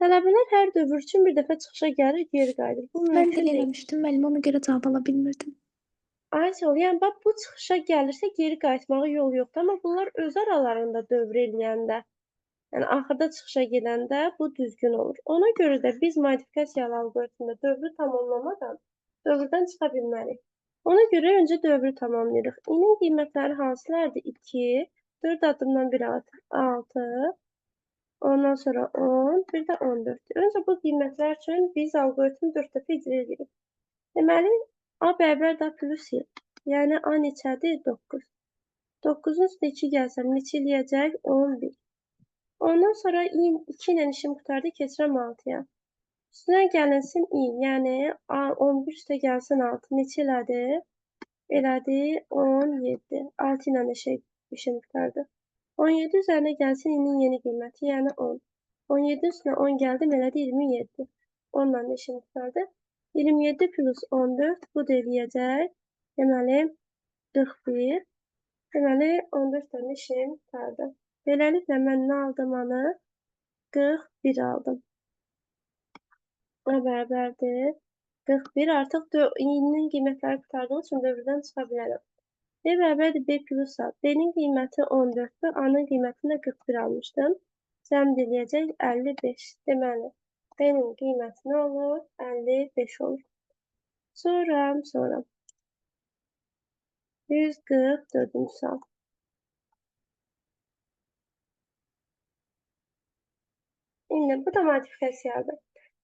Tələbələr hər dövr üçün bir dəfə çıxışa gəlir, geri qayıdır. Bu Mən mümkün də deyil. eləmişdim, müəllim, ona görə cavab ala bilmirdim. Aysel, yəni bax bu çıxışa gəlirsə geri qayıtmağa yol yoxdur, amma bunlar öz aralarında dövr eləyəndə, yəni axırda çıxışa gedəndə bu düzgün olur. Ona görə də biz modifikasiyalı algoritmdə dövrü tamamlamadan dövrdən çıxa bilmərik. Ona görə öncə dövrü tamamlayırıq. İ-nin qiymətləri hansılardır? 2, 4 addımdan 1 6, ondan sonra 10, bir də 14. Öncə bu qiymətlər üçün biz algoritmi 4 dəfə icra edirik. Deməli, A bərabər A plus Y. Yəni A neçədir? 9. 9-un üstünə 2 gəlsəm neçə eləyəcək? 11. Ondan sonra 2 ilə işim qurtardı, keçirəm 6-ya. Üstünə gəlinsin i, yəni A 11 üstə gəlsin 6. Neçə elədi? Elədi 17. 6 ilə də işim qurtardı. 17 üzərinə gəlsin i-nin yeni qiyməti, yəni 10. 17 üstünə 10 gəldim, elədi 27. 10-la da işim qurtardı. 27 plus 14, bu da eləyəcək. Deməli, 41. Deməli, 14 dənə işim qurtardı. Beləliklə, mən nə aldım anı? 41 aldım. A bərabərdir 41. Artıq i-nin qiymətləri qurtardığı üçün dövrdən çıxa bilərəm. B bərabərdir B plus A. B-nin qiyməti 14-dür. A-nın qiymətini də 41 almışdım. Cəm eləyəcək 55. Deməli, B-nin qiyməti nə olur? 55 olur. Sonra 144-cü sual. İndi bu da modifikasiyadır.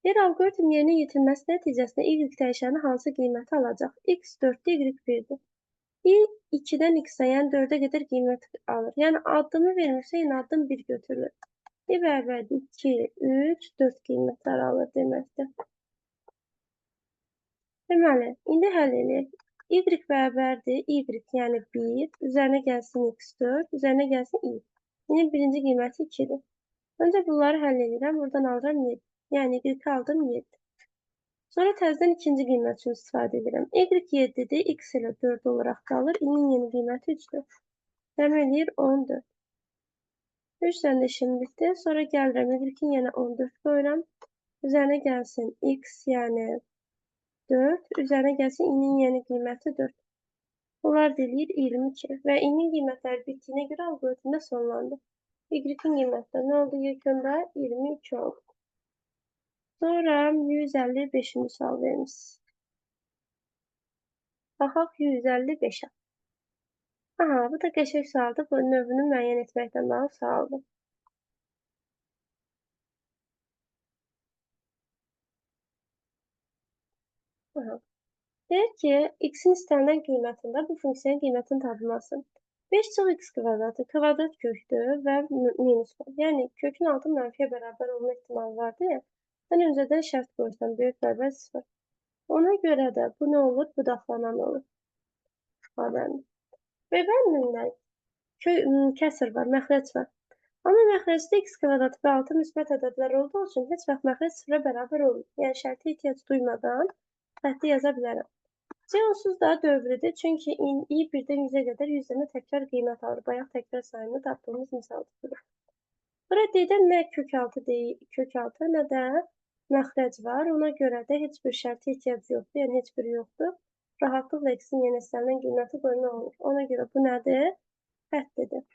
Bir algoritm yerinə yetirilməsi nəticəsində y dəyişəni hansı qiyməti alacaq? X 4-dür, y 1-dir. Y 2-dən x-ə, yəni 4-ə qədər qiymət alır. Yəni addımı vermirsə, yenə addım 1 götürülür. Y bərabərdir 2, 3, 4 qiymətlər alır deməkdir. Deməli, indi həll eləyək. Y bərabərdir y, yəni 1, üzərinə gəlsin x4, üzərinə gəlsin y. İndi birinci qiyməti 2-dir. Öncə bunları həll edirəm. Buradan alıram 7. Yəni y aldım 7. Sonra təzədən ikinci qiymət üçün istifadə edirəm. Y 7-dir, x elə 4 olaraq qalır. İ-nin yeni qiyməti 3-dür. Cəm eləyir 14. 3 dənə də işim bitdi. Sonra gəlirəm y-in yerinə 14 qoyuram. Üzərinə gəlsin x, yəni 4. Üzərinə gəlsin i-nin yeni qiyməti 4. Bunlar da eləyir 22. Və i-nin qiymətləri bitdiyinə görə algoritmdə sonlandı. Y-in qiyməti də nə oldu yekunda? 22 oldu. Sonra 155-ci sual vermişsiniz. Baxaq 155-ə. Aha, bu da qəşəng sualdır. Bu növünü müəyyən etməklə bağlı sualdır. Aha. Deyir ki, x-in istənilən qiymətində bu funksiyanın qiymətinin tapılması. 5 çıx x kvadratı, kvadrat kökdür və minus var. Yəni, kökün altı mənfiyə bərabər olma ehtimalı vardır ya. Mən öncədən şərt qoysam, böyük bərabər 0. Ona görə də bu nə olur? Budaqlanan olur. A bəndi. B bəndində kəsr var, məxrəc var. Amma məxrəcdə x kvadrat və 6 müsbət ədədlər olduğu üçün heç vaxt məxrəc 0-a bərabər olmur. Yəni, şərtə ehtiyac duymadan xətti yaza bilərəm. C onsuz da dövrüdür. Çünki i 1-dən 100-ə qədər 100 dənə təkrar qiymət alır. Bayaq təkrar sayını tapdığımız misaldır. Bura D-də nə kök 6 deyil, kök 6, nə də məxrəc var. Ona görə də heç bir şərtə ehtiyac yoxdur. Yəni, heç biri yoxdur. Rahatlıqla x-in yeni istənilən qiyməti qoymaq olur. Ona görə bu nədir? Xəttidir.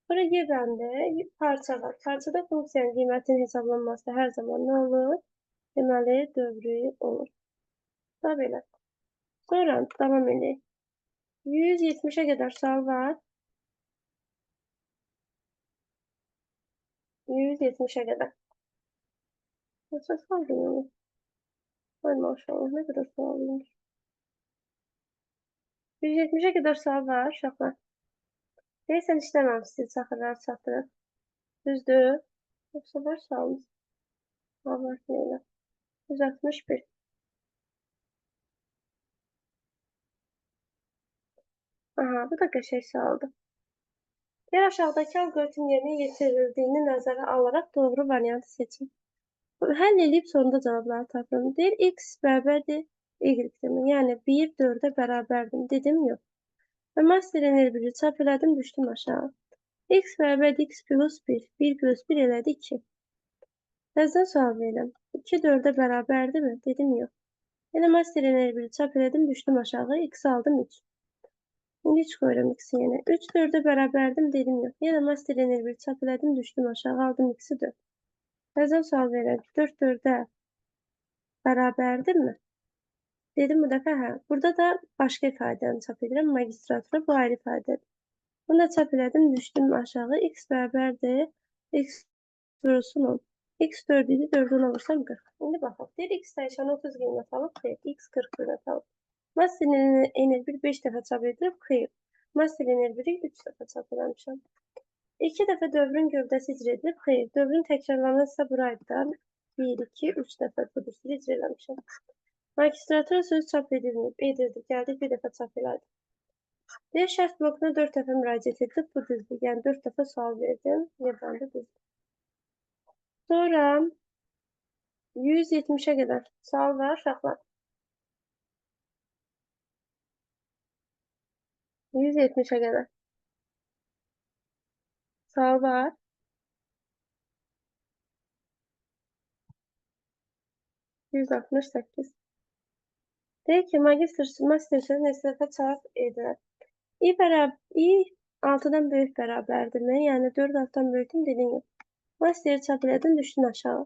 Bura Y bəndi parça var. Parçada funksiyanın qiymətinin hesablanması hər zaman nə olur? Deməli, dövrü olur. Da belə. Sonra davam edək. 170-ə qədər sual var. 170-ə qədər. Neçə sual demək? Ay maşallah, nə qədər sual imiş. 170-ə qədər sual var, uşaqlar. Deyəsən işləməmişsiniz, axırlar çatdırıb. Düzdür? Yoxsa var sualınız? Ha, var, neylə? 161. Aha, bu da qəşəng sualdır. Deyir, aşağıdakı algoritm yerinə yetirildiyini nəzərə alaraq doğru variantı seçin. Həll eləyib sonunda cavabları tapıram. Deyir, x bərabərdir y demək. Yəni, 1 4-ə bərabərdir. Dedim, yox. Və masterin R1-i çap elədim, düşdüm aşağı. X bərabərdir x plus 1. 1 plus 1 elədi 2. Təzədən sual verirəm. 2 4-ə bərabərdirmi? Dedim, yox. Yenə masterin R1-i çap elədim, düşdüm aşağı. X aldım 3. İndi 3 qoyuram x-i yenə. 3 4-ə bərabərdim, dedim, yox. Yenə masterin R1-i çap elədim, düşdüm aşağı, aldım x-i 4. Təzədən sual verirəm ki, 4 4-ə bərabərdirmi? Dedim bu dəfə hə. Burada da başqa ifadəni çap edirəm. Magistratura bu ayrı ifadədir. Bunu da çap elədim, düşdüm aşağı. X bərabərdir. X vurulsun 10. X 4 idi, 4-ü 10-a vursam 40. İndi baxaq. Deyir, X dəyişəni 30 qiymət alıb, xeyr. X 40 qiymət alıb. Masterin N1 5 dəfə çap edilib, xeyr. Masterin N1-i 3 dəfə çap eləmişəm. 2 dəfə dövrün gövdəsi icra edilib, xeyr. Dövrün təkrarlanırsa buraydı da 1, 2, 3 dəfə bu düsturu icra eləmişəm. Magistratura sözü çap edilməyib, edildi, gəldik bir dəfə çap elədi. Deyir, şərt blokuna 4 dəfə müraciət edilib, bu düzdür. Yəni 4 dəfə sual verdim, Yebəndə düzdür. Sonra 170-ə qədər sual var, uşaqlar. 170-ə qədər. Sual var. 168. Deyir ki, magistr, master sözü neçə dəfə çap edilir? I 6-dan böyük bərabərdirmi? Yəni 4 6-dan böyükdür, dedin yox. Masteri çap elədin, düşdün aşağı.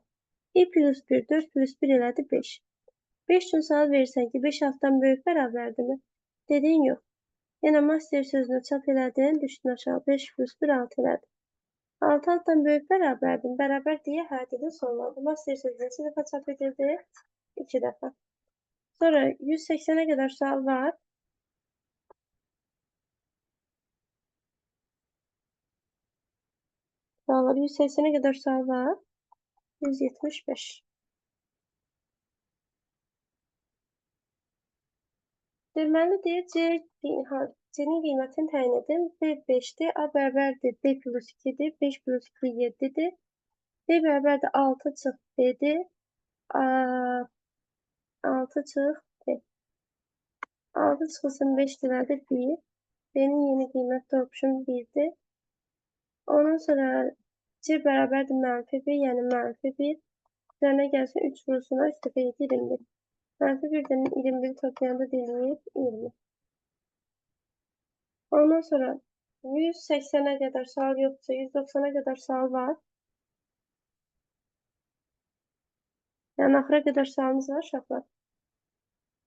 I plus 1, 4 plus 1 elədi 5. 5 üçün sual verirsən ki, 5 6-dan böyük bərabərdirmi? Dedin yox. Yenə master sözünü çap elədin, düşdün aşağı. 5 plus 1, 6 elədi. 6 altdan böyük bərabərdir. Bərabər deyə hə dedi, sonlandı. Master sözü neçə dəfə çap edildi? 2 dəfə. Sonra 180-ə qədər sual var. Suallar 180-ə qədər sual var. 175. Deməli, deyir, C-nin qiymətini təyin edin. B 5-dir, A bərabərdir, B plus 2-dir, 5 plus 2 7-dir. B bərabərdir 6 çıx B-dir. 6 çıx B. 6 çıxılsın 5 deməlidir 1. B-nin yeni qiyməti option 1-dir. Ondan sonra C bərabərdir mənfi 1, yəni mənfi 1. Üzərinə gəlsin 3 vurulsun, 3 dəfə 7, 21. Mənfi 1-dən 21 toplayanda deyir 20. Ondan sonra 180-ə qədər sual yoxdursa, 190-a qədər sual var. Yəni axıra qədər sualımız var uşaqlar.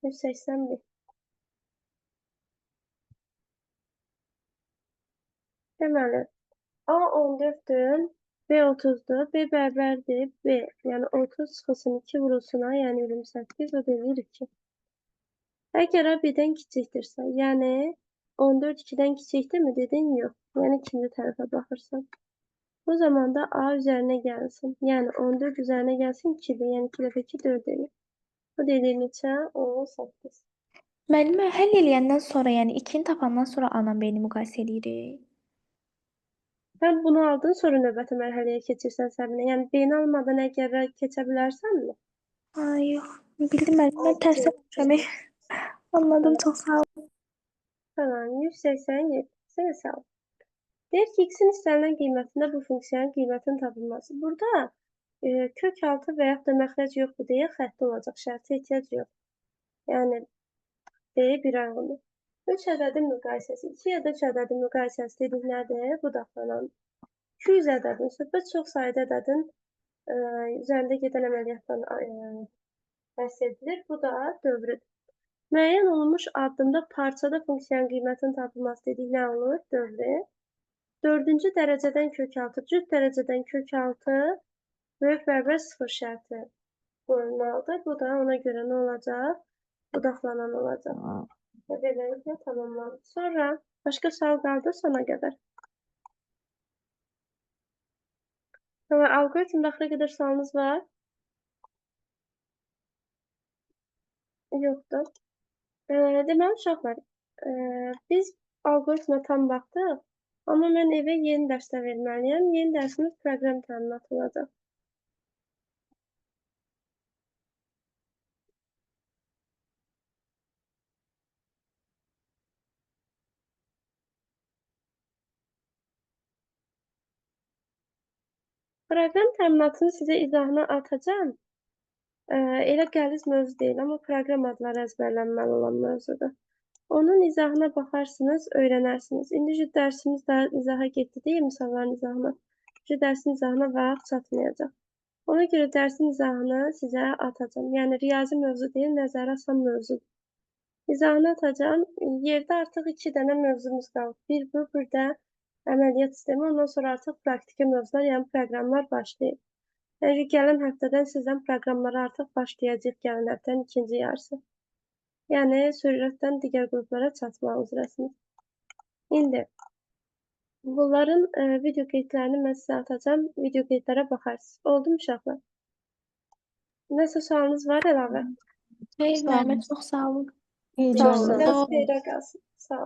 181. Deməli, A 14-dür, B 30-dur, B bərabərdir, B, yəni 30 çıxılsın 2 vurulsun A, yəni 28, o deyir 2. Əgər A B-dən kiçikdirsə, yəni 14 2-dən kiçikdirmi dedin? Yox. Yəni ikinci tərəfə baxırsan. Bu zaman da A üzərinə gəlsin. Yəni 14 üzərinə gəlsin 2-dir. Yəni 2 dəfə 2 4 eləyir. Bu deyir neçə? 18. Müəllimə, həll eləyəndən sonra, yəni 2-ni tapandan sonra A-la B-ni müqayisə eləyirik. Sən bunu aldın, sonra növbəti mərhələyə keçirsən Səbinə. Yəni B-ni almadan əgər keçə bilərsənmi? Ha, yox. Bildim müəllim, mən tərs etmişəm. Anladım, çox sağ olun. Tamam, 187. Sənə sağ ol. Deyir ki, x-in istənilən qiymətində bu funksiyanın qiymətinin tapılması. Burada kök altı və yaxud da məxrəc yoxdur deyə xətti olacaq. Şərtə ehtiyac yox. Yəni, D bir ayrılır. 3 ədədin müqayisəsi, 2 ya da 3 ədədin müqayisəsi dedik nədir? Budaqlanan. 200 ədədin, söhbət çox sayda ədədin üzərində gedən əməliyyatdan bəhs edilir. Bu da dövrüdür. Müəyyən olunmuş addımda parçada funksiyanın qiymətinin tapılması dedik nə olur? Dövrü. 4-cü dərəcədən kök 6, cüt dərəcədən kök 6 böyük bərabər 0 şərti qoyulmalıdır. Bu da ona görə nə olacaq? Budaqlanan olacaq. Və beləliklə tamamlandı. Sonra başqa sual qaldı sona qədər. Sonra algoritmdə axıra qədər sualınız var? Yoxdur. Deməli, uşaqlar, biz algoritmə tam baxdıq, amma mən evə yeni dərslər verməliyəm. Yeni dərsimiz proqram təminatı olacaq. Proqram təminatını sizə izahına atacağam. Elə qəliz mövzu deyil, amma proqram adları əzbərlənməli olan mövzudur. Onun izahına baxarsınız, öyrənərsiniz. İndi dərsimiz daha izaha getdi deyə misalların izahına. Şu dərsin izahına vaxt çatmayacaq. Ona görə dərsin izahını sizə atacağam. Yəni riyazi mövzu deyil, nəzərə asan mövzudur. İzahını atacağam. Yerdə artıq 2 dənə mövzumuz qalıb. Bir bu, bir də əməliyyat sistemi. Ondan sonra artıq praktiki mövzular, yəni proqramlar başlayır. Yəni gələn həftədən sizdən proqramlara artıq başlayacaq, gələn həftənin ikinci yarısı. Yəni sürətdən digər qruplara çatmaq üzrəsiniz. İndi bunların video qeydlərini mən sizə atacağam. Video qeydlərə baxarsınız. Oldu mu uşaqlar? Nəsə sualınız var əlavə? Xeyr, müəllimə, çox sağ olun. Sağ olun. Biraz xeyrə qalsın. Sağ olun.